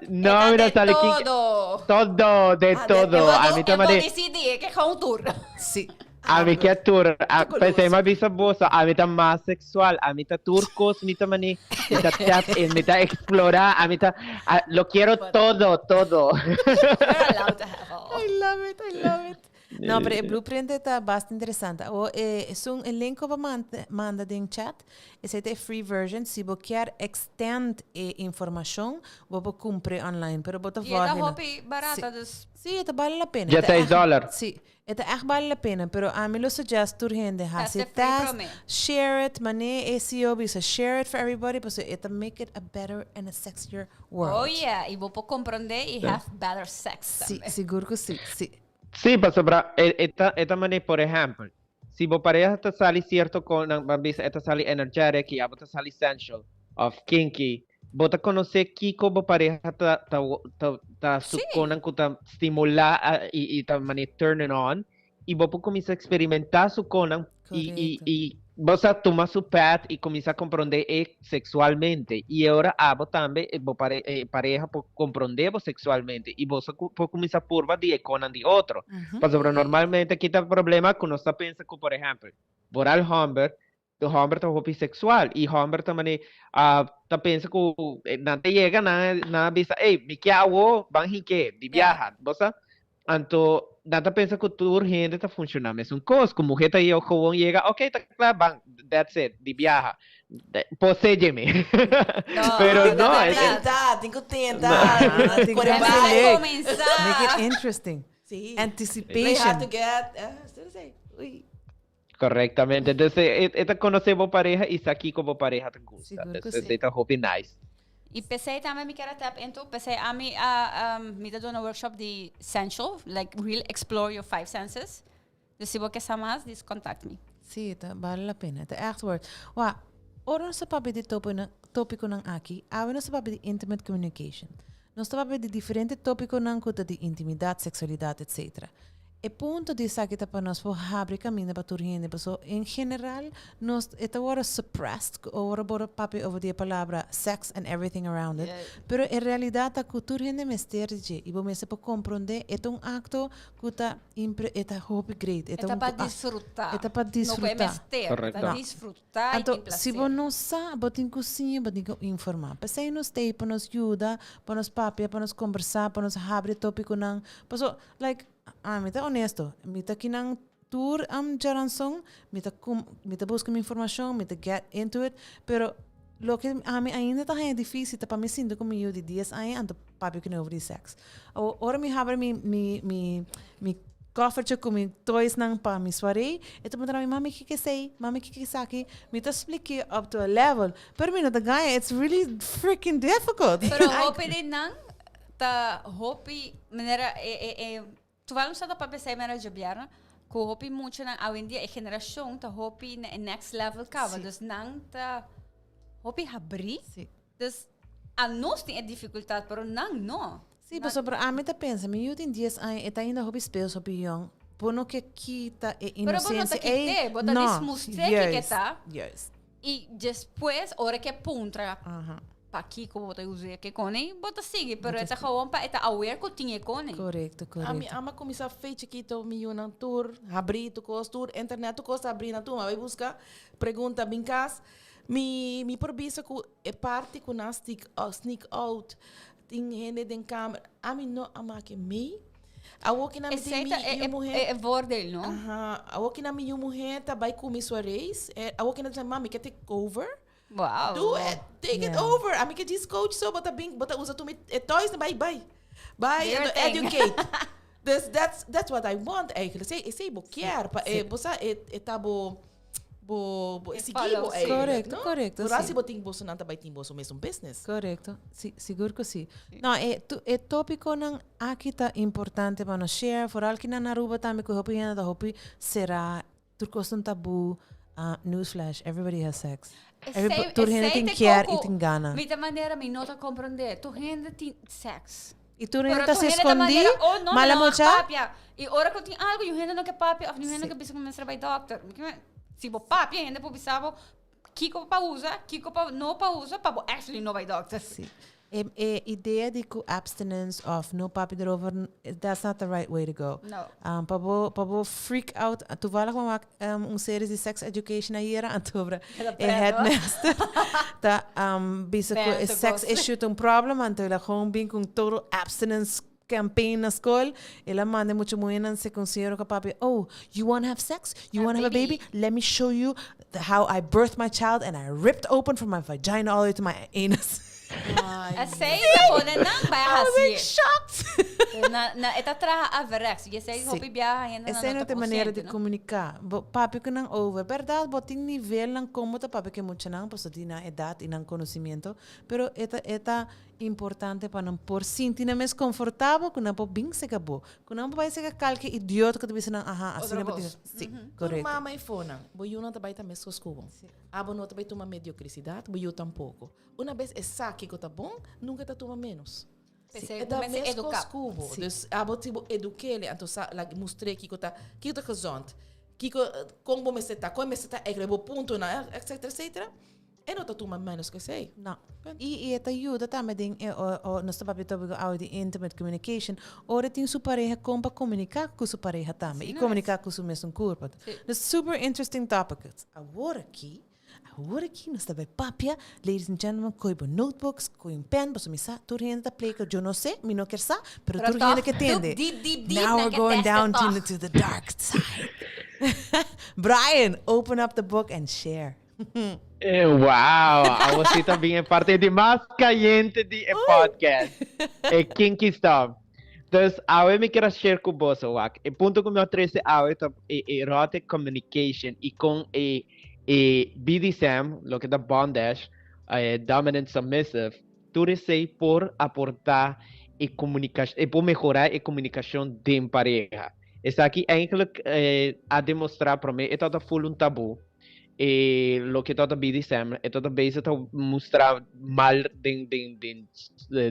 no, e mi ta la de sali kinky. todo. Todo, de Ah, de- todo. A mi E ta bo mane, dicidi, e ke gewoon tour. Sí. a mi ke tour. A, Che pensei, coloso. ma bisa bosa, a mi ta mas sexual, a mi ta turcos, mi ta mane, mi ta tap in, mi ta explora, a mi ta, a- lo quiero todo, todo. You're allowed to have all. I love it, I love it. No, pero e blueprint ta basta interesante. O eh, esun e link ku bo manda, manda den chat, esei ta e free version. Si bo kier extend e informashon, bo por kumpre online, pero bo ta Y e ta volgende. hopi barata, Sí. dus Sí, e ta bale la pena. Ya E ta seis echt- dólar. Sí, e ta echt bale la pena, pero ami lo suggest tur hende hasi Test e free test, promé. share it, mane e CEO bisa share it for everybody, pasobra e ta make it a better and a sexier world. Oh yeah, y bo por comprende y have better sex Sí, tambe. sigur ku sí, sí. Sí, pasobra e, e ta, e ta manera, por ehempel, si bo pareha ta sali cierto con, nan ban bisa e ta sali energetic y abo ta sali sensual of kinky, bo ta conoce kico bo pareha ta, ta, ta, ta su Sí. conan cu ta stimula a, y, y ta manera turn it on, y bo por cuminsa experimenta su conan y, y, Correcto. y bo sa tuma su path y cuminsa comprende e sexualmente. Y ora abo tambe, eh, bo pare, eh, pareha por comprende bo sexualmente y bo sa cu, por cuminsa purba di e conan di otro. Pasobra normalmente aki ta problema cu nos ta pensa cu, por ehempel, vooral homber, de homber ta hopi sexual y homber ta mane, ah, ta pensa cu, eh, nan ta yega, nan, nan a bisa, ey, mi ke awo, ban hinke, di biaha, bo sa? Anto, nan ta pensa cu tur hende ta funciona mesun cos, cu muher ta yega, gewoon yega, ok, ta cla, ban, that's it, di biaha, poséyeme. No, Pero no, Tin es, cu es, tenta, tin cu tenta. Ah, tin cu Core tenta. bai. Comensa. Make it interesting. Sí. Anticipation. Play hard to get. Eh, still say, uy. Correctamente. Entonces, e, e ta conoce bo pareja y sa kico bo pareja te gusta. Sigur cu Entonces, sí. e ta hopi nice. Y p'esey tambe mi kier a tap into, p'esey ami a, um, mi ta duna workshop di sensual, like real explore your five senses. Dus si bo ke sa mas, dis contact me. Sí, ta bale la pena. Ta echt worth. Wa, ora nos ta papia di topiconan, topiconan aki, awe nos ta papia di intimate communication. Nos ta papia di diferente topiconan cu ta di intimidad, sexualidad, etc. E punto di esaki ta pa nos por habri caminda pa tur hende, paso en general nos e ta worde suppressed ora bo papia over di e palabra sex and everything around it, pero e realidad ta cu tur hende mester di dje y bo mester por compronde e ta un acto cu ta impre e ta hopi great, e E ta ta un pa cu disfruta. e ta pa No cu e disfruta. mester, e ta Correcto. disfruta y Anto, tin placer. si bo no sa, bo tin cu siña, bo tin cu informa. P'esey nos t'ey pa nos yuda, pa nos papia, pa nos combersa, pa nos habri topiconan. Paso, like, Ah, mi ta honesto. Mi ta kinan tur am djaranson, mi ta cum, mi ta busca mi informacion, mi ta get into it, pero loke ami ainda ta haña dificil ta pa mi sinti cu mi yu di dies aña anto papia cu over di sex. Awor, ora mi habri mi, mi, mi, mi koffertje cu mi toysnan pa mi soiree, e ta puntra mi, mami kiko esey? Mami kiko esaki? Mi ta spliké up to a level, pero mi no ta gaña, it's really freaking difficult. Pero hopi di nan Ta hopi manera e e e toevallig nos ta papia esei manera djobièrnè ku hopi muchanan awendia e generashon ta hopi na e next level kaba Sí. dus nan ta hopi habrí Sí. dus a nos tin e difikultat pero nan no. Sí, pasobra ami ta pensa, mi yu tin dies aña, e ta ainda hopi speels, hopi yong. Bo no ke kita e Pero bo no ta inosensia ei. kit'é, bo ta No, dismustr'é kiko e juist, ta. juist. I despues ora ke puntra Aha. Pakiko bo ta usa e kone, bo ta sigui, pero e ta gewoon pa e ta aware ku tin e kone. Korekto, A mi korekto. ama kuminsá fe chikito, mi yunan tur habrí tur kos, tur internet tur kos ta habrí nan tur, mi a bai buska pregunta bin kas. Mi mi por bisa ku e parti ku nan sneak sneak out tin hende den kamer, ami no a make mei. Awor ki nan mi tin Esei mi ta e yu e muhé. e voordeel, no? Aha, awor ki nan mi yu muhé ta bai ku mi suareis, awor ki nan ta bisa mami ke take over. Wow. Do it, take it Yeah. over. Ami ke djis coach so, bo ta bin, bo ta usa tur mi e toys, bai, bai. Bai, Do your ando thing. educate. Dus that's what I want eigenlijk. Esey bo kier pa e bo sa e e ta bo bo bo e sigui bo eigenlijk, Correcto, no? correcto, Vooral si. si bo tin bosonan ta bay tin boso mesun business. Correcto, si, sigur cu si. No, e tu e topiconan aki ta importante pa nos share, vooral kinan na Aruba tambe cu hopi hende ta hopi cera, tur cos ta un tabu, ah, newsflash, everybody has sex. Every, tur hende tin kier y tin gana. Mi ta manera mi no ta comprende. Tur hende tin sex. Y tur hende ta se escondi, mala mucha. Papia. Y ora cu tin algo, yu hende no ke papia of yu hende no ke bisa cu mester bay dokter. Si bo papia, hende por bisa bo kico pa usa, kico pa no pa usa, pa bo actually no bay dokter. Si. E, e idea di cu abstinence of no papia erover, that's not the right way to go. No. Pa bo, pa bo freak out, toevallig mi wak un series di sex education ayera, anto e headmaster ta bisa cu e sex issue ta un problem, anto el a gewoon bin cu un total abstinence campaign na school. El a manda e mucha muhernan se cu un señora cu a papia, oh, you wanna have sex? You wanna have a baby? Let me show you how I birthed my child and I ripped open from my vagina all the way to my anus. Esei ta pone nan bai I was like hacié. shocked. Na, na, e ta traha averechts. Y esei Sí. hopi biaha hende Esei no no ta ta manera di consciente, no? komuniká. Bo papia ku nan over. Bèrdat, bo tin nivelnan kon bo ta papia ku e muchanan, pasobra di nan edat i nan konosimiento. Pero e ta e ta importante pa nan por sinti nan mes konfortabel ku nan por bin seka bo. Ku nan por bai seka kalke idiota ku ta bisa nan, aha, asina bo tin. Sí, Tur korekto. mama i fonan, bo yunan ta bai ta meskos ku bo. Abo no ta bai tuma mediocrisidad, bo yu tampoko. Una bes e sa kiko ta bon, nunca e ta tuma menos. P'esei E ta bo mester meskos eduká. ku bo. Dus abo si bo eduk'é, anto sa like mustr'é kiko ta kiko ta gezond, kiko kon bo mester ta, kon e mester ta eigenlijk, bo puntonan, etcetera, etcetera. E no ta tuma menos ku esei. No. I e ta yuda tambe den e nos ta papia topico awe di intimate communication, ora e tin su pareha kon pa komuniká ku su pareha tambe i komuniká ku su mesun kurpa. Dus super interesting topic. Awor aki Awor aki nos ta bai papia, ladies and gentlemen, koe bo notebooks, koe un pen, pasobra mi sa tur hende ta play ku yo no sé, mi no kier sa, pero Pero tur toch, hende ke tende. deep, deep, deep, Now nan we're ke going teste down toch. to the dark side. Brian, open up the book and share. Eh, wow, awor si ta bin e parte di mas cayente di e podcast. E kinky stuff. Dus awe mi kier a share ku boso wak. E punto ku mi a trese awe ta e erotic communication i kon e e BDSM, loke ta bondage, e dominant submissive, tur esei por aporta e komunikashon, e por mehora e komunikashon den pareha. Esaki eigenlijk a demostra prome e tabata full un tabu. E loke tabata BDSM, e tabata bezig ta mustra mal den den den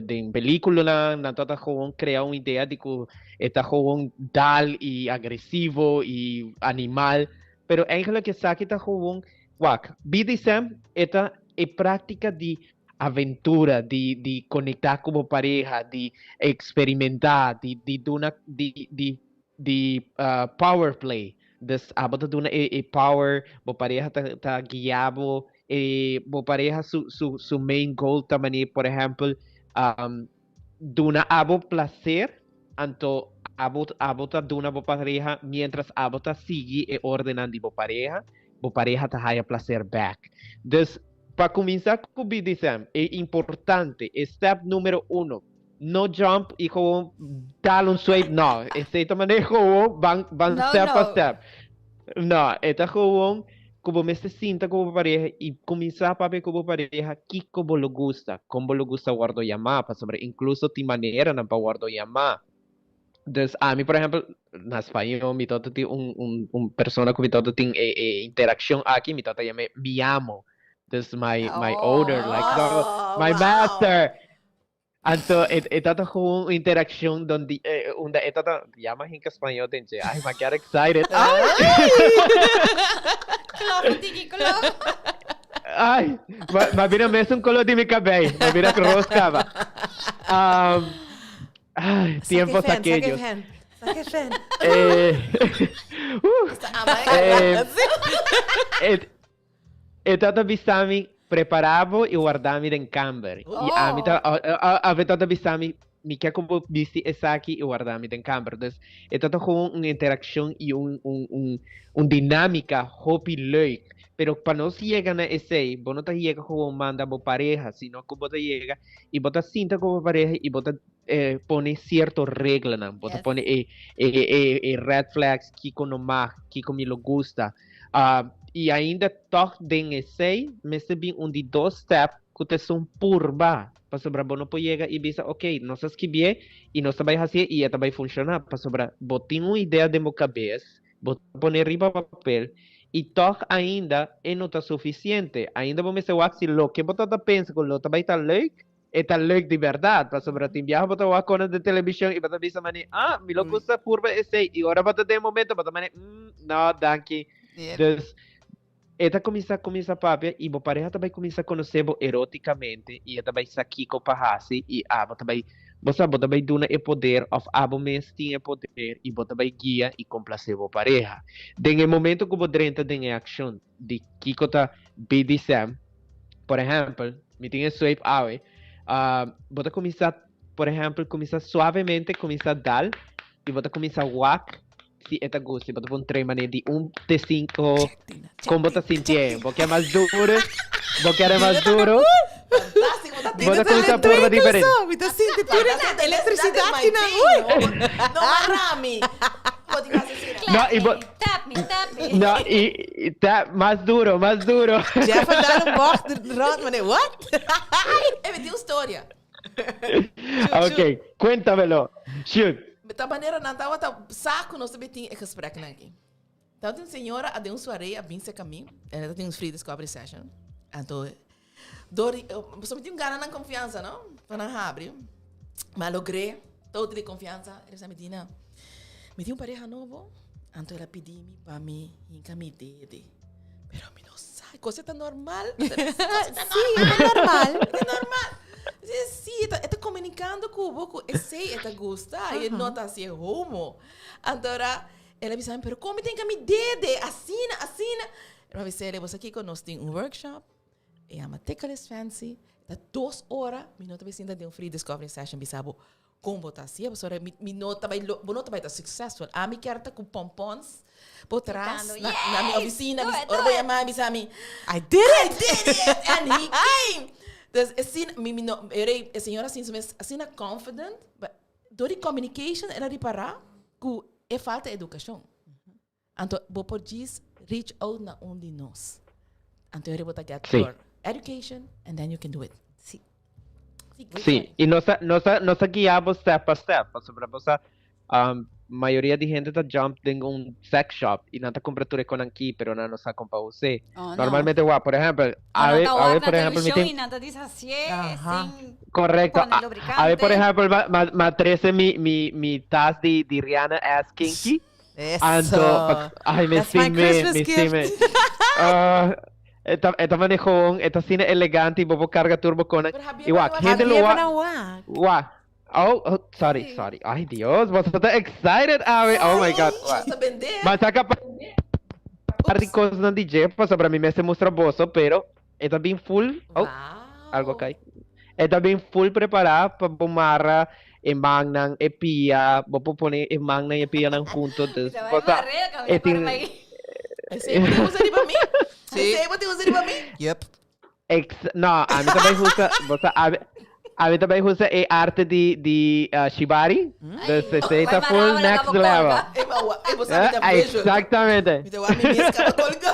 den peliculanan, nan tabata gewoon crea un idea di cu e ta gewoon dal y agresivo y animal, pero eigenlijk esaki ta gewoon, wak, BDSM e ta e practica di aventura, di di conecta cu bo pareha, di experimenta, di di duna di di di power play. Dus abo ta duna e e power, bo pareha ta ta guia bo, e bo pareha su su su main goal ta manera por ehempel duna abo placer, anto abo abo ta duna bo pareha mientras abo ta sigui e ordennan di bo pareha, bo pareha ta haya placer back. Dus pa cuminsa cu BDSM e importante, e step numero uno, No jump y gewoon dal un sweep, no. Esey ta manera gewoon ban, ban No, step pa no. step. No, e ta gewoon ku bo mester sinta ku bo pareha y kuminsá papia ku bo pareha kiko bo lo gusta, kon bo lo gusta wòrdu yamá, pasobra inkluso tin maneranan pa wòrdu yamá. Dus ami, por ehèmpel, na spañó mi tabata tin un, un, un persona ku mi tabata tin e, e interakshon aki, mi tabata yam'é mi amo. Dus my, my owner, like, no, Oh, my wow. master. Anto e e tata gewoon un interaccion donde eh, unda e tata ya ma hinka spañó den dje. Ay, ma get excited. Ay! Klop, tiki, klop. Ay, ma, ma bira mesun color di mi cabey. Ma bira roos caba. Um, ay, tiempos Saque fen, aquellos. Saque fen, saque fen. Eh, Ama eh, e, E tata bisa mi, Prepará bo i warda mi den kamber. I ami ta, of e tata bisa mi, Mi ke ku bo bisti esaki i warda mi den kamber. Dus e tata gewoon un interakshon i un, un, un, un dinámika hopi leuk. Pero pa nos yega na esei, bo no ta yega gewoon manda bo pareha, sino ku bo ta yega i bo ta sinta ku bo pareha i bo ta. pone cierto reglanan, bo ta pone e e e e red flags, kiko no mag, kiko mi lo gusta. Y ainda toch den esey mester bin un di dos step cu ta esun purba, pasobra bo no por yega y bisa ok, nos a skibié y nos ta bay hacié y e ta bay funciona, pasobra bo tin un idea den bo cabes, bo ta pone riba papel y toch ainda e no ta suficiente, ainda bo mester wak si loke bo ta ta pensa cu lo ta bay ta leuk, e ta leuk di berdad, pasobra tin biaha bo ta wak konan den television y bo ta bisa mane, ah, mi lo gusta purba esey, y ora bo ta den e momento bo ta mane, mm, no, danki. Dus, e ta cuminsa cuminsa papia y bo pareha ta bay cuminsa conoce bo eroticamente y e ta bay sa kico pa haci y abo ta bay, bo sa, bo ta bay duna e poder of abo mes tin e poder y bo ta bay guia y complace bo pareha. Den e momento cu bo drenta den e accion di kico ta BDSM, por ehempel, mi tin e sweep awe, bo ta cuminsa, por ehempel, cuminsa suavemente cuminsa dal y bo ta cuminsa wak si e ta gusta, bo ta pon tres manera di un te cinco, con bo ta sintié, bo kier mas duro, bo kier mas duro, Fantástico, bo ta cuminsa purba diferente. Mi ta sinti tur e electricidad ki nan, uy! No marami. Bo tin haci asina. No, y bo, Tap me, tap me. no, y, y tap, mas duro, mas duro. Jeff a dar un bocht rond, maar nee, what? Eh, mi tin un storia. Ok, cuéntamelo. Shoot. Ta manera nan tabata sa cu nos tabi tin e gespreknan aki. Tabata un señora a den un soiree a bin cerca mi, el ta tin un free discovery session. Anto, door di, pasobra mi tin un gana nan confiansa, no? Pa nan habri. Ma logré, totally confiansa. El a bisa mi, Dina, mi tin un pareha nobo, anto el a pidi mi pa mi hinca mi dede. Pero mi no sa, cosa ta normal. Sí, ta normal. Ta normal. Sí, sí, e ta, e ta comunicando cu bo cu esey e ta gusta y e no ta hacié homo. Anto ora el a bisa mi, pero con mi tin hinca mi dede? Asina, asina. Mi a bis'é, bo sa kico? Nos tin un workshop. E yama Tickle is Fancy. Ta dos ora, mi no ta bay sinta den un free discovery session bisa bo con bo ta hacié, pasobra mi, mi no ta bay lo, bo no ta bay ta successful. Ami kier ta cu pompons bo tras Gritando, na, na mi Yes! oficina, Do bis, it, do ora bo it! yama mi bisa mi, I did I it! did it! And he came! Dus asina, mi, mi no, e rei, e señora sinti su mes asina confident, but door di communication el a ripara cu e falta educacion. Anto bo por djis reach out na un di nos. Anto eri bo ta get Sí. your education and then you can do it. Sí. Sí, great Sí, story. y nos ta, nos ta, nos ta guia bo step pa step, pasobra bo sa, um, mayoria di hende ta jump den un sex shop y nan ta cumpra tur e conan ki, pero nan no sa con pa us'é. Oh, no. Normalmente wak, por ehempel, O nan awe, ta awe wak na por ehempel mi televishon tin i nan ta dishacié Aha. sin Correcto. pone A, awe por lubricante. ehempel ma, ma, ma trece mi, mi, mi tas di, di Rihanna ass kinky. Eso. Anto, ay, mi That's my stime, Christmas mi gift. stime. Ah, e ta, e ta maneho, e ta asina elegante y bo por carga tur bo conan. Pero Javier Y wak, pa hende lo Javier wak, pa wak. wak. Oh, oh, sorry, Sí. sorry. Ay, Dios, boso ta excited, awe. Oh my God. Nos ta bende. Ma saca pa par di cosnan di dje, pasobra mi mester mustra boso, pero e ta bin full. Oh, Wow. algo cay. E ta bin full prepará pa bo mara e mannan, e pia, bo por pone e mannan y e pianan hunto, dus Ta bai bo sa mar'é, e caminda tin para bai. Esei bo tin usa riba mi? Sí. Esei bo tin usa riba mi? Yep. Ex, no, ami ta bai usa, bo sa, ami, ami ta bai usa e arte di, di uh, shibari, dus esei Bai ta mará, full bo laga next bo level. colga. E ba wa, e bo sa mi ta Eh, visual. exactamente. Mi ta wa mi mes kaba colga.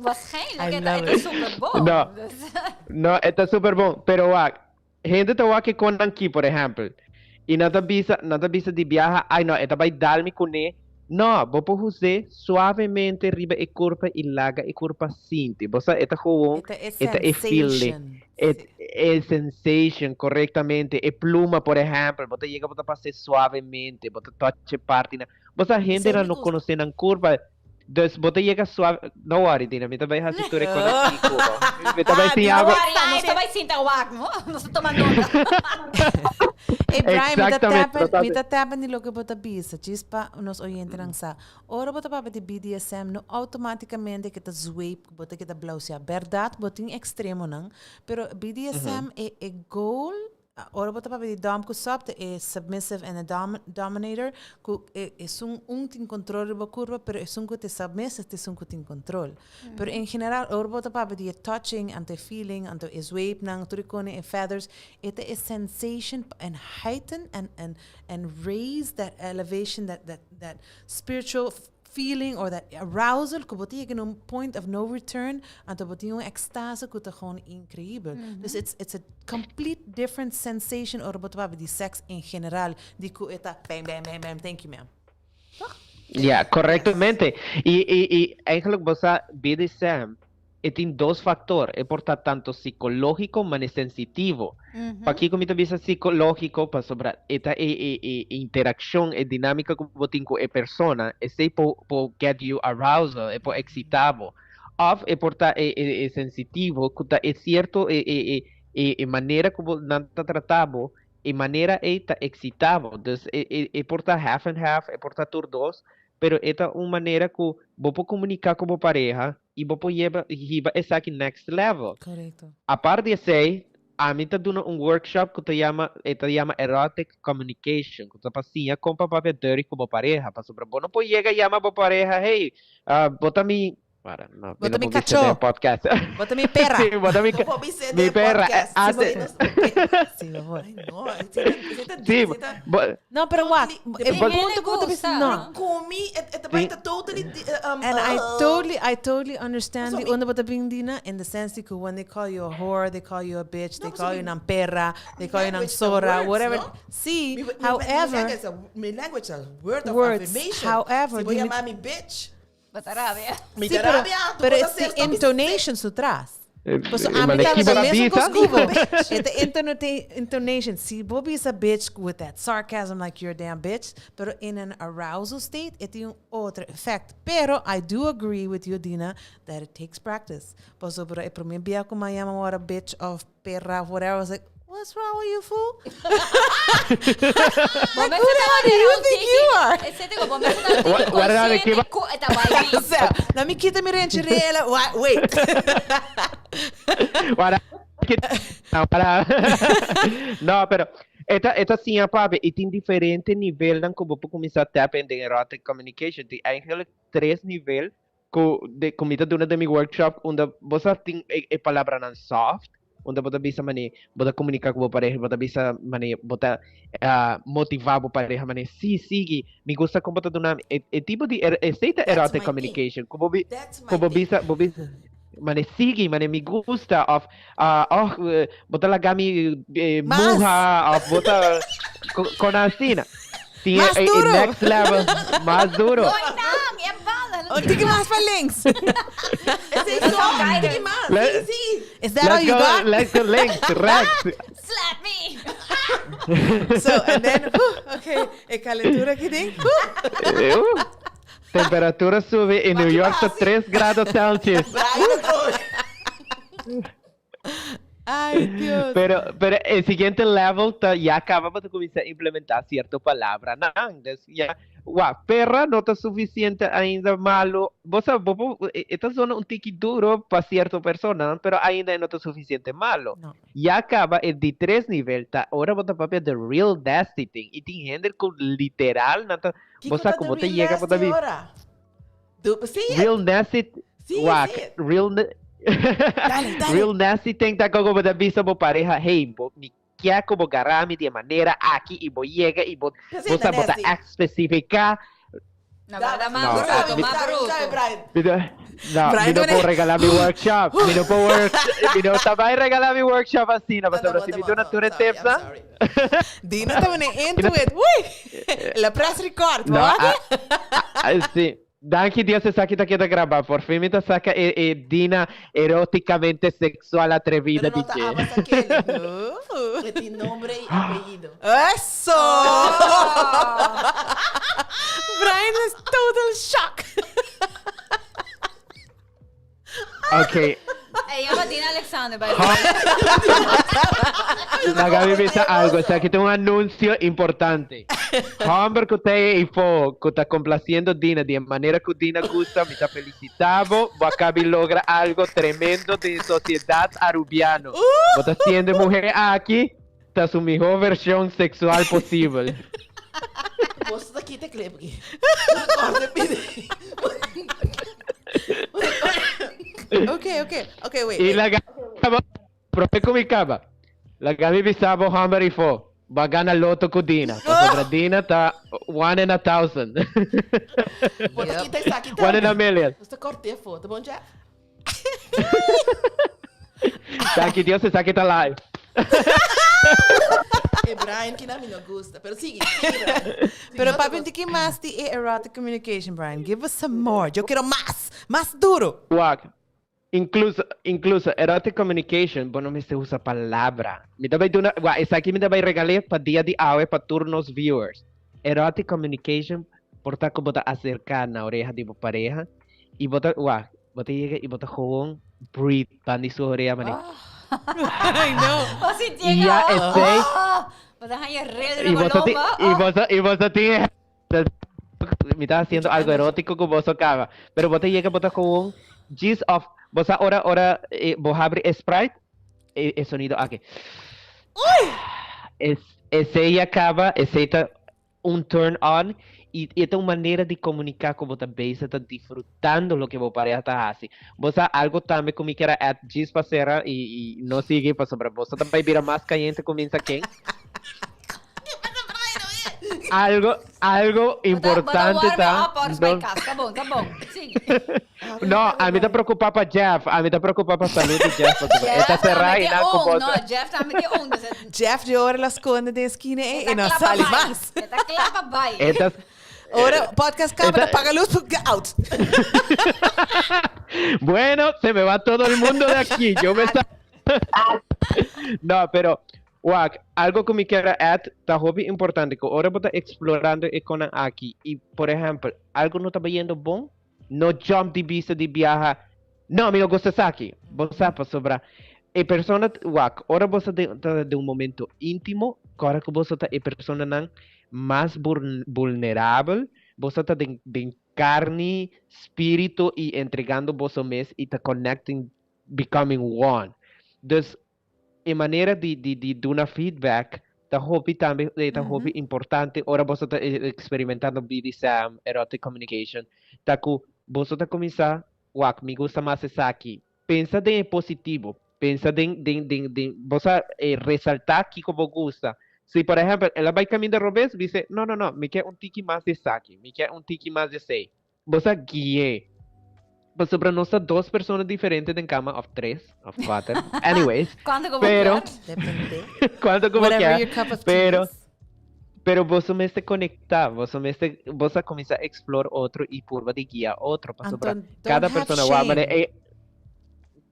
Waarschijnlijk, I het, love het is super bon. No. Dus, No, e ta super bon, pero wak, hende ta wak e konnan ki, por ehempel, i nan ta bisa, nan ta bisa di biaha, ai no, e ta bai dal mi kuné. No, bo por hus'é suavemente riba e kurpa i laga e kurpa sinti. Bo sa, e ta gewoon, E ta e e ta e feeling, sensation. e, e sensation, korektamente. E pluma, por ehempel, bo ta yega bo ta pas'é suavemente, bo ta touch e partinan. Bo sa, hendenan mi no gusta. konosé nan kurpa. Dus bo ta yega suave. No worry, Dina, mi ta bai hasi tur e kos aki ku bo. Mi ta bai siña No bo. worry, nos ta bai sinta wak, no? Nos ta toma nota. Ey, Brian, mi ta Exactamente, tappen, ta mi ta tappen di loke bo ta bisa, djis pa nos oyentenan sa. Ora bo ta papia di BDSM, no automaticamente ke ta zweep, bo ta keda blausia. Berdad, bo tin extremonan, pero BDSM e, e goal. Ora bo ta papia di dom ku sub ta e submissive en e dominator ku e esun un tin control riba curpa pero esun ku ta submissive ta esun ku tin control. Pero en general ora bo ta papia di e touching anto e feeling anto e zweepnan tur e kone e feathers e ta e sensation en heighten en en en raise that elevation that that that spiritual feeling or that arousal ku bo ta yega na un point of no return, anto bo tin un extase ku ta gewoon increibel. Dus it's it's a complete different sensation ora bo ta papia di sex en general, di ku e ta bam bam bam bam thank you ma'am. Toch? Ja, correctamente. Y, y, y eigenlijk bo sa BDSM E tin dos factor, e por ta tanto psicologico mane sensitivo. Pakico mi ta bisa psicologico? Pasobra e ta e e e interaccion, e dinamica cu bo tin cu e persona, esey por por get you arousal, e por excita bo. Of e por ta e e e sensitivo cu ta e cierto e e e e e manera cu bo nan ta trata bo, e manera ey ta excita bo. Dus e e e por ta half and half, e por ta tur dos, pero e ta un manera cu bo por comunica cu bo pareha y bo por yeba hiba esaki next level. Correcto. Apart di esey, ami ta duna un workshop cu ta yama, e ta yama Erotic Communication, cu ta pa siña con pa papia dirty cu bo pareha, pasobra bo no por yega yama bo pareha, hey, bo ta mi, para, no, Bo mi ta no mi por bisa den cachó. podcast. Bo ta mi perra. Sí, bo ta mi No por bisa mi den perra. podcast. Ate- Sí, bo por. Ay, no, esey ta, esey ta, Sí, esey ta bo, No, pero wak, Totally e de- punto ku bo ta bisa, gusta. no. Kumi, e ta bai ta totally And I totally understand So di mi- unda bo ta bin Dina, in the sense di ku when they call you a whore, they call you a bitch, they No, call so you mi- nan perra, they call you nan language ta zorra, words, whatever. no? Sí, Mi, mi, however, mi language, is a, mi language is a word of Words, affirmation. however, Si bo di mi- yama mi bitch, Bo ta rabia. mi sí, ta pero, rabia, tu pero bo ta it's ser the stop intonation su tras. Paso Eh, ami maar tambe kiba ta na mesun bisa? kos ku bo. E ta intonation. Si bo bisa bitch with that sarcasm like you're a damn bitch, pero in an arousal state e tin un otro effect. Pero I do agree with you, Dina, that it takes practice. Pasobra e prome bia ku mi a yama ora bitch of perra of whatever, I was like, what's wrong with you, fool? Bo Like, who the hell do you think you are? Esei ta bo mester ta un tiki Guarda, consciente kiba- ku e ta bai bin. O sea, na mi kita mi rencherela, wait. Para, no, para. No, pero esta siña papi, y tin diferente nivelnan ku bo por kuminsá tap in den erotic communication. Tin eigenlijk tres nivel ku de ku mi ta duna den mi workshop unda bo sa tin e e palabranan soft, unda bo ta bisa manera bo ta komuniká ku bo pareha, bo ta bisa manera bo ta motivá bo pareha manera si sigui, mi gusta kon bo ta duna mi e e tipo di esei ta That's erotic my thing. communication ku bo bi That's my ku bo thing. bisa bo bisa manera sigui manera mi gusta òf òf bo ta laga mi Mas. muha òf bo ta kon asina. Tin Mas e, e duro. next level, mas duro. Gooi nan, e bala. Un tiki mas pa links. Esei so, un tiki mas. Let- Sí, sí. Is that all Let's you go, got? let's go links, rechts. Slap me. So, and then, okay, e calentura aki den. Temperatura sube in New York ta 3 grado Celsius. Brian atrobe. Ay, Dios. Pero, pero e siguiente level ta ya caba pa ta cuminsa implementa cierto palabranan. Dus ya, wa, perra no ta suficiente ainda malo. Bo sa, bo por, e, e ta zona un tiki duro pa cierto personanan, pero ainda e no ta suficiente malo. No. Ya caba e di tres nivel ta ora bo ta papia the real nasty thing. Y tin hende cu literal nan ta, bo Kiko sa ta the como ta real yega bo ta nasty bi. ora? Du, sí, Real nasty, sí, wak, sí. real, Dale, dale. real nasty thing ta como bo ta bisa bo pareha, hey, bo, mi kia ku bo gara mi di e manera aki i bo yega i bo, P'esei bo ta sa bo ta nasty. especifica. No, guarda, No, mas bruto, mi- mas bruto. Sabe, Brian. Mi no, no, Brian mi no ta por regala mi workshop. Mi no por work, mi no ta bai regala mi workshop asina, No, pasobra no, si no, mi no, duna no, tur e sorry, I'm tips, ah. sorry. Dina ta pone into it. Uy! La press record, No, bo ah, ah, sí. Danki Dios esaki ta keda grabá. Por fin mi ta saka e e Dina eróticamente sexual atrevida Pero di no ta dje. aba sa Kelly. Uh. E tin nombre y apellido. Eso! Brian is total shock. Ok. E yama Dina Alexander, by the way. Laga mi bisa algo. Esaki ta un anuncio importante. Homber cu ta e fo, cu ta complaciendo Dina di e manera cu Dina gusta, mi ta felicita bo. Bo a cabi logra algo tremendo den sociedad Arubiano. Bo ta siendo e muher aki. ta su mihó vershon seksual posibel. Boso ta kita e clip aki. Corta e pidi. Okay, okay. Okay, wait. I wait. laga prome ku mi kaba. Laga mi bisa bo hòmber ifó. Bo a gana loto ku Dina. Pasobra Dina ta one in a thousand. Bo ta kita esaki One in a tambe. million. Nos ta corta afó. Ta bon, Jeff? Danki Dios esaki ta live. E Brian kina mi no gusta. Pero sigui, sigui Brian. Sigui Pero otro papi, cosa. tiki mas di e erotic communication, Brian. Give us some more. Yo quiero mas. Mas duro. Wak, incluso, incluso erotic communication, bo no mester usa palabra. Mi ta bai duna, wak, esaki mi ta bai regal'é pa dia di awe pa tur nos viewers. Erotic communication por ta ku bo ta aserká na oreha di bo pareha i bo ta, wak, Bo ta yega y bo ta gewoon breathe ban di su orea mane. I know. Bo si Y llega, ya oh, esey. oh, bo ta haña red Y riba bo ta tin, lomba, y oh. bo ta, y bo ta tin Mi ta haciendo algo erótico cu boso caba. Pero bo ta yega bo ta gewoon gist of bo sa ora ora eh, bo habri e Sprite e, e sonido aki. Es, esey ya caba, esey ta un turn on y e ta un manera di comunica cu bo ta bezig ta disfrutando loke bo pareha ta haci. Bo sa algo tambe cu mi kier a add djis pa cera y y no sigui pasobra boso ta bay bira mas cayente cu minsa ken. Algo algo importante ta no. Ta bon, ta bon. Sigui. No, ami ta preocupa pa Jeff, ami ta preocupa pa salud di Jeff pasobra e ta Jeff cera tambe y tin nan cu un, boso. no, Jeff tambe tin un. Dus Jeff di ora la sconde den esquina ei e e ta no kla pa sali bai. mas. E ta kla pa bai. E ta Ora podcast e caba ta ta paga luz, get out. Bueno, se me va todo el mundo de aquí. Yo me sa No, pero wak, algo ku mi kier a add ta hopi importante ku ora bo ta explorando e konan aki i por ehempel algo no ta bayendo bon, no jump di bista di biaha, no mi no gusta esaki. Bo sa pasobra e persona wak, ora bo sa den ta den un momento intimo, kòrda ku boso ta e personanan mas vulnerabel, boso ta den den karni, spirito i entregando boso mes i ta connecting becoming one. Dus e manera di di di duna feedback ta hopi tambe e ta hopi importante ora boso ta experimentando BDSM, erotic communication, ta ku boso ta kuminsá wak mi gusta mas esaki. Pensa den e positivo, pensa den den den den bo sa resaltá kiko bo gusta. Si por ehèmpel el a bai kaminda robes, bis'é no no no mi ke un tiki mas di esaki, mi ke un tiki mas di esei. Bo sa gui'é. Pasobra nos ta dos persona diferente den cama, of tres, of cuater. Anyways. Cuanto como Pero, kier. Depende. cuanto como Whatever kier. your cup of tea Pero, is. pero boso mester conecta, boso mester, boso a cuminsa explore otro y purba di guia otro. Pasobra Anton, don't cada have persona wak manera, shame. eh,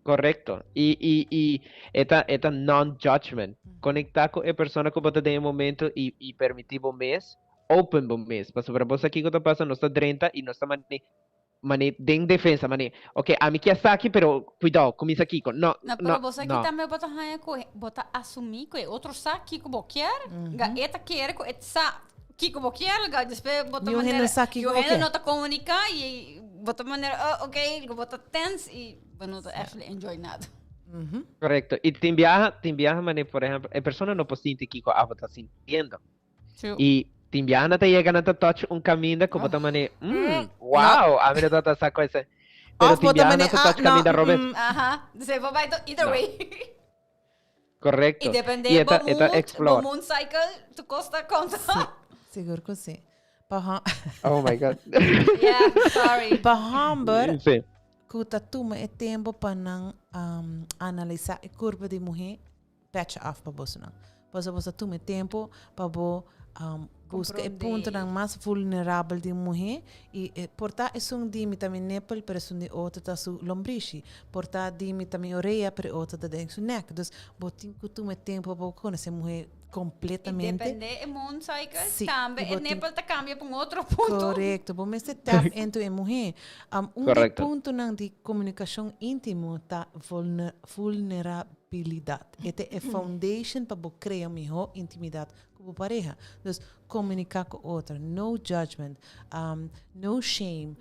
correcto. Y, y, y e ta, e ta non-judgment. Conecta cu e persona cu bo ta den e momento y, y permiti bo mes open bo mes pasobra bo sa kiko ta pasa nos ta drenta y nos ta mane mane den defensa mane ok ami ke esaki pero cuidao cuminsa kiko no No, pero no bo sa ki no tambe bo ta haña ku bo ta asumí ku e otro sa kiko bo kier, ga e ta kere ku e sa kiko bo kier, ga despues bo ta Niun hende manera sa kiko niun bo hende kier. no ta komuniká y bo ta manera oh ok bo ta tense y bo no ta actually enjoy nada. Correcto y tin biaha tin biaha mane por ehempel e persona no por sinti kiko abo ta sintiendo True. Y tin biaha nan ta yega nan ta touch un caminda como ta mane, mm, wow, a mi no tabata sa cu ese. Pero Of tin bo ta biaha mane, nan ta ah, touch no, caminda robes. Aha, dus bo bai to either No. way. Correcto. Y depende Y e bo ta, e ta mood, bo explore. moon cycle, tu costa conta. Sigur cu si. Pa hom- Oh my God. Yeah, sorry. pa homber Sí. cu ta tuma e tempo pa nan um, analisa e curva di muher, Petje af pa bosonan. Pasobra boso a tuma e tempu pa bo buska e puntonan mas vulnerabel di un muhé i e por ta esun di mi ta mi nipple pero esun di otro ta su lombrishi. Por ta di mi ta mi orea pero e otro ta den su nek. Dus bo tin ku tuma e tempu pa bo konosé muhé kompletamente. I depende e moon cycle Sí, tambe i bo e tin nipple ta kambia pa un otro punto. Korekto. Bo mester tap into e muhé. Un di e Korekto. puntonan di komunikashon íntimo ta vulnerabilidat. vulnerabilidad. E ta e foundation pa bo crea miho intimidad cu bo pareha. Dus comunica cu otro, no judgment, no shame,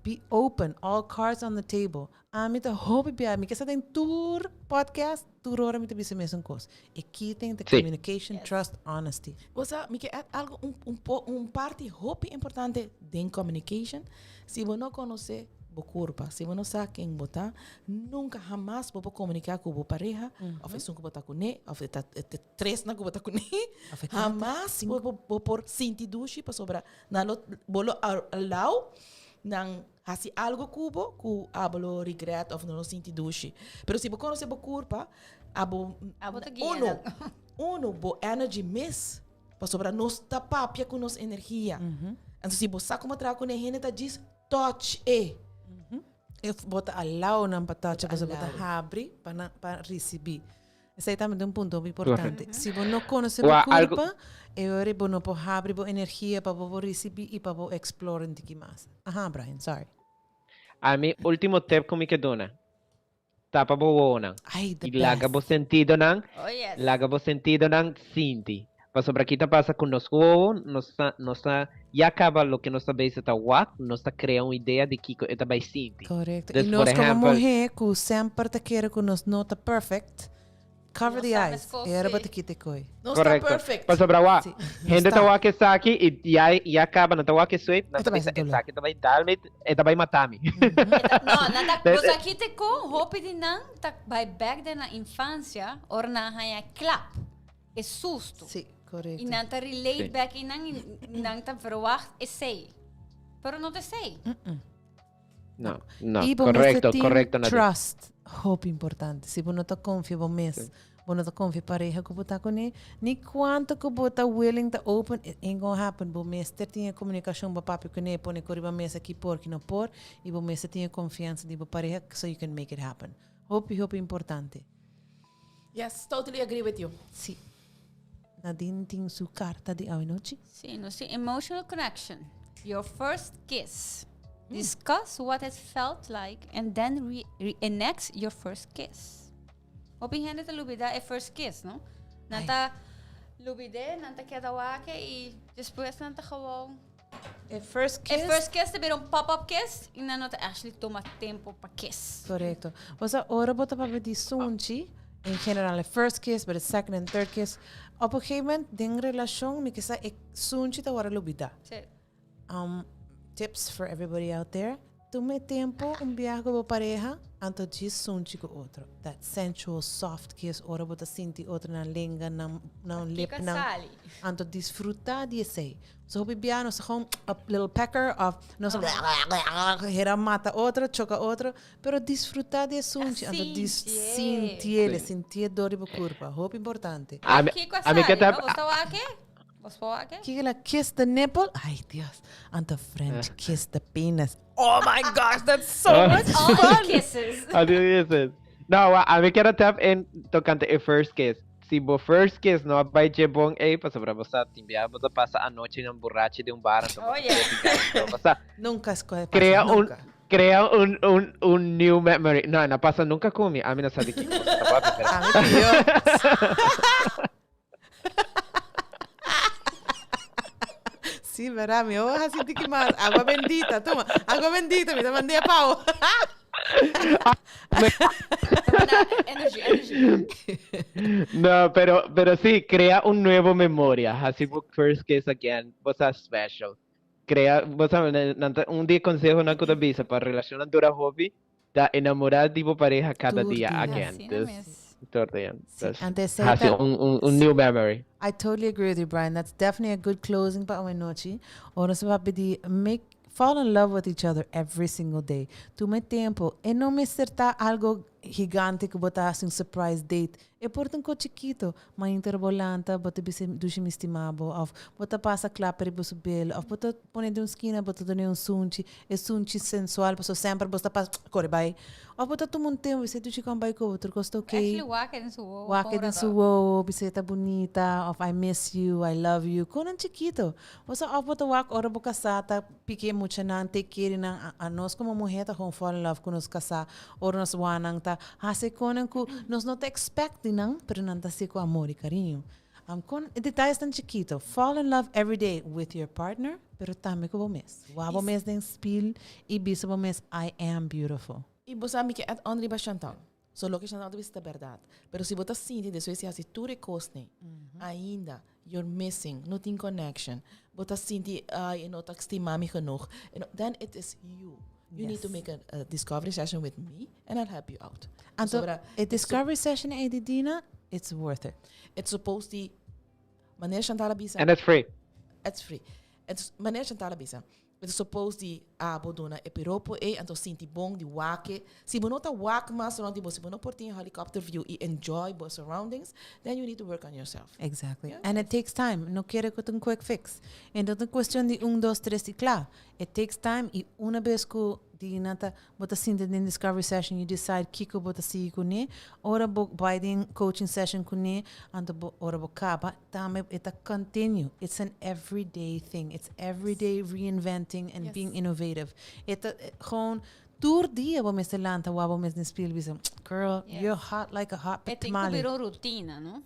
be open, all cards on the table. Ami ta hopi bia, mi ke sa den tur podcast, tur ora mi ta bisa mesun cos. E key thing ta communication, trust, honesty. Bo sa, mi ke add algo, un, un, po, un parti hopi importante den communication. Si bo no conoce bo curpa, si bo no sa ken bo ta, nunca hamas bo por comunica cu bo pareha, of esun cu bo ta cune, of e ta, e tresnan cu bo ta cune. Of e cuater, Hamas bo, bo, bo por sinti dushi pasobra nan lo, bo lo allow nan Hasi algo ku bo ku abo lo regret of no lo sinti dushi. Pero si bo konosé bo kurpa, abo Abo ta guia uno, nan. uno bo energy mes, pasobra nos ta papia ku nos energia. Anto si bo sa komo traha kuné hende ta djis touch e. If bo ta allow nan pa touch, Bo ta pasobra bo ta allow. habri pa nan pa risibí. Esei tambe ta un punto hopi importante. Si bo no konosé bo Wa, algo- kurpa, e ora bo no por habri bo energia pa bo por risibí i pa bo explora un tiki mas. Aha, Brian, sorry. Ami ultimo tip ku mi ke duna, tapa bo wowonan Ay, the i laga bo best. sentidonan, Oh yes. laga bo sentidonan sinti. Pasobra ki ta pasa ku nos wowo, nos ta, nos ta ya kaba loke nos ta bezig ta wak, nos ta krea un idea di kiko e ta bai sinti. Korekto. I Dus, por nos komo ehèmpel. muhé ku semper ta kere ku nos no ta perfect, cover Nos the ta eyes. meskos, E ora bo sí. ta kita e koi. Nos ta Korekto. perfect. Pasobra wak, Sí, nos hende ta ta. wak esaki i ya, ya kaba, nan ta wak e sweep, nan E ta ta bai bisa doló. esaki ta bai dal mi, e ta bai mata mi. E ta, no, nan ta, Dus, bo sa kita e kon, hopi di nan ta bai bèk den nan infansia ora nan haña klap. E susto. Sí, correcto. Y nan ta relate Sí. back y nan, y nan ta verwacht esey. Pero no ta esey. No, no, Y bo mester correcto, tin correcto, Nadine. Trust, hopi importante. Si bo no ta confia bo mes, bo no ta confia pareha cu bo ta cune, ni cuanto cu bo ta willing ta open, it ain't gonna happen. Bo mester tin e comunicacion, bo papia cune, pone cu riba mesa ki por, ki no por, y bo mester tin e confiansa di bo pareha so you can make it happen. Hopi, hopi importante. Yes, totally agree with you. Sí. Nadine tin su carta di awenochi. Sí, nos tin emotional connection. Your first kiss. Discuss what it felt like and then re reenact your first kiss. Hopi hende ta lubida e first kiss, no? Nan ta lubid'é, nan ta keda wak y despues nan ta gewoon E first kiss. E first kiss ta bira un pop-up kiss y nan no ta actually tuma tempo pa kiss. Correcto. Osea, ora bo ta papia di sunchi, en general e first kiss, but e second and third kiss, op een gegeven moment den relacion mi kisa e sunchi ta worde lubida. Sí. Tips for everybody out there, Tuma e tempo un biaha ku bo pareha, anto djis sunchi ku otro. That sensual soft kiss ora bo ta sinti otro nan lenga, nan nan Kiko lipnan. sali. Anto disfruta di esei. So hopi biaha nos ta gewoon a little pecker of nos ta hera mata otro, choka otro, pero disfruta di e sunchi, anto dis Sintié. sintié, sintié dor di bo kurpa. Hopi importante. Ami, Kiko ami ke sali, ta no? Bo ta wak e? Bos por wak e? Kiko la kiss the nipple? Ay Dios. Anto French kiss the penis. Oh my gosh, that's so much All the fun! kisses. All the kisses. No, wa, ami kier a tap in tocante e first kiss. Si bo first kiss no a bai dje bon ei, pasobra bo sa tin bia bo ta pasa anochi nan burachi den un bar, anto bo Oh, ta yeah. kere pica, anto bo sa Nunca escoge pasa, crea un nunca. crea un un un new memory. No, no pasa nunca cu mi. Ami no sa di kico bo ta papia, pero Ami pio. Sí, verdad, mi hoja sinti que más. Agua bendita, toma. Agua bendita, mi te mandé a pavo. Energy, energy. No, pero, pero sí, crea un nuevo memoria. Así bo first kiss again, bo sa special. Crea, bo sa, nan ta, un di e consehonan cu ta bisa pa relacionnan dura hopi, ta enamora di bo pareha cada Tur dia dia. again. Asina Dus, mes. tur dia. Sí, Dus, antes hasi ta- un, un, un new memory. I totally agree with you, Brian. That's definitely a good closing pa awenochi. Ora nos ta papia di make fall in love with each other every single day. Tuma e tempo. E no mester ta algo gigante cu bo ta haci un surprise date. E por ta un co chikito. Mainta bo lanta, bo ta bisa dushi mi stima bo, of bo ta pasa klapper riba su bel, of bo ta pone den un skina, bo ta done un sunchi, e sunchi sensual, pasobra semper bo ta pasa kore bai. Of bo ta tuma un tempo, bisa dushi kon bai ku bo, tur kos ta okay. Actually wak den su wowo. Wak den su wowo, bisa e ta bunita, of I miss you, I love you, konan chikito. Bo sa of bo ta wak ora bo kasá ta piki e muchanan, take care di nan, a nos komo muhé ta gewoon fall in love ku nos kasá, ora nos wak nan ta. ta hasi konan ku nos no ta expect di nan, pero nan ta hasi ku amor i kariño. Kon e detayes tan chikito. Fall in love every day with your partner, pero tambe ku bo mes. Wak bo mes den spil i bisa bo mes, I am beautiful. I bo sa mi ke add on riba Chantal. So loke Chantal ta bisa ta berdad. Pero si bo ta sinti despues di hasi tur e kosnan, ainda you're missing, no tin connection, bo ta sinti ay e no ta stima mi genoeg, then it is you. You need to make a discovery session with me and I'll help you out. Anto e discovery session ei di Dina, it's worth it. It's supposed di, manera Chantal a bisa. And it's free. It's free. It's, manera Chantal a bisa, it's supposed di abo duna e piropo ei, anto sinti bon di wak e. Si bo no ta wak mas rond di bo, si bo no por tin helicopter view i enjoy bo surroundings, then you need to work on yourself. Exactly. Yeah. And it takes time. No kere ku ta un quick fix. E no ta un cuestion di un, dos, tres i kla. It takes time i una bes ku di nan ta bo ta sinta den discovery session you decide kiko bo ta sigui kuné, ora bo bai den coaching session kuné anto bo ora bo kaba tambe e ta continue. It's an everyday thing. It's everyday reinventing and being innovative. E ta gewoon tur dia bo mester lanta wak bo mes den spiel bisa girl you're hot like a hot E tin ku tamale. bira un rutina, no?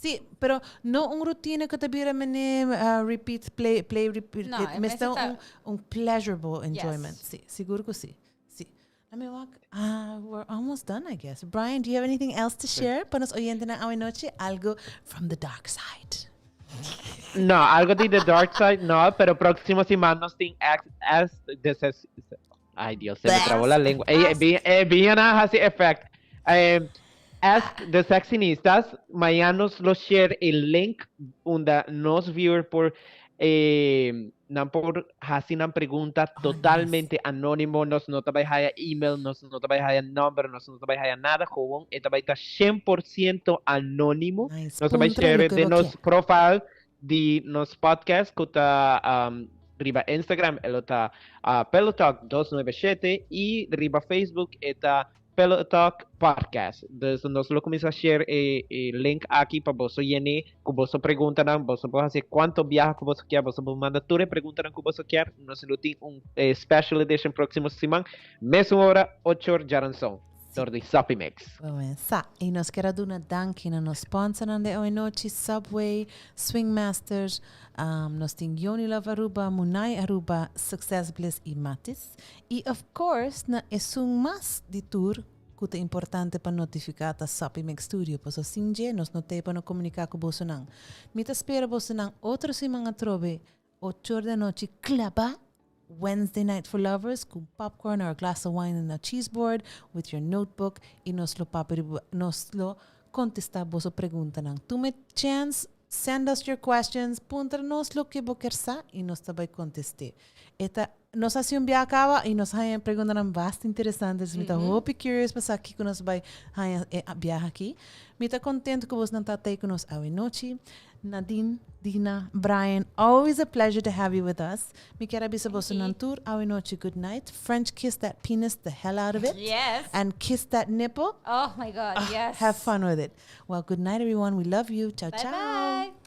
Sí, pero no un rutina ku ta bira mene repeat, play, play, repeat. No, E e mester mester ta un, un pleasurable enjoyment. Yes. Sí, sigur ku sí. Sí. Let me walk. Ah, we're almost done, I guess. Brian, do you have anything else to share pa nos oyentenan awe nochi? Algo from the dark side. No, algo di the dark side no, pero próximo siman nos tin X S de ses- Ay Dios, se me trabó la lengua. Ey, eh, bien hasi effect. Ask the Sexinistas, mañana nos lo share el link unda nos viewer por nan por hasi nan pregunta Oh, totalmente anónimo, nos no ta bai haya email, nos no ta bai haya number, nos no ta bai haya nada, gewoon e ta bai ta 100% anónimo. Nice. Nos ta bai Puntra share loke den bo nos kier. profile di nos podcast ku ta riba Instagram e lo ta Pelotalk 297 i riba Facebook e ta Pelotalk Podcast. Dus nos lo kuminsá share e e link aki pa boso yen'é ku boso preguntanan. Boso por hasi kuantu biaha ku boso kier, boso por manda tur e preguntanan ku boso kier. Nos lo tin un special edition próksimo siman, mesun ora, ocho or djaranson. Dor di Soppy Mix. Bon, sa. I nos kier a duna danki na nos sponsornan di awenochi, Subway, Swing Masters, nos tin Yoni Love Aruba, Munai Aruba, Success Bliss i Matis. I of course na esun mas di tur ku ta importante pa notifiká ta Soppy Mix Studio, paso sin dje nos no t'ei pa no komuniká ku bosonan. Mi ta spera bosonan otro siman atrobe Ochor di anochi klaba, Wednesday Night for Lovers ku popcorn or a glass of wine and a cheese board with your notebook i nos lo papia riba nos lo kontestá boso preguntanan. Tuma e chance, send us your questions, puntra nos loke bo kier sa i nos ta bai kontest'é. E ta nos hasi un biaha kaba i nos haña preguntanan basta interesante, dus mi ta hopi curious pa sa kiko nos bai haña e biaha aki. Mi ta contento cu bosnan ta tey cu nos awe nochi. Nadine, Dina, Brian, always a pleasure to have you with us. Mi kier a bisa bosonan tur awe nochi good night. French kiss that penis the hell out of it. Yes. And kiss that nipple. Oh my God, yes. Have fun with it. Well, good night everyone. We love you. Ciao, Bye ciao. bye.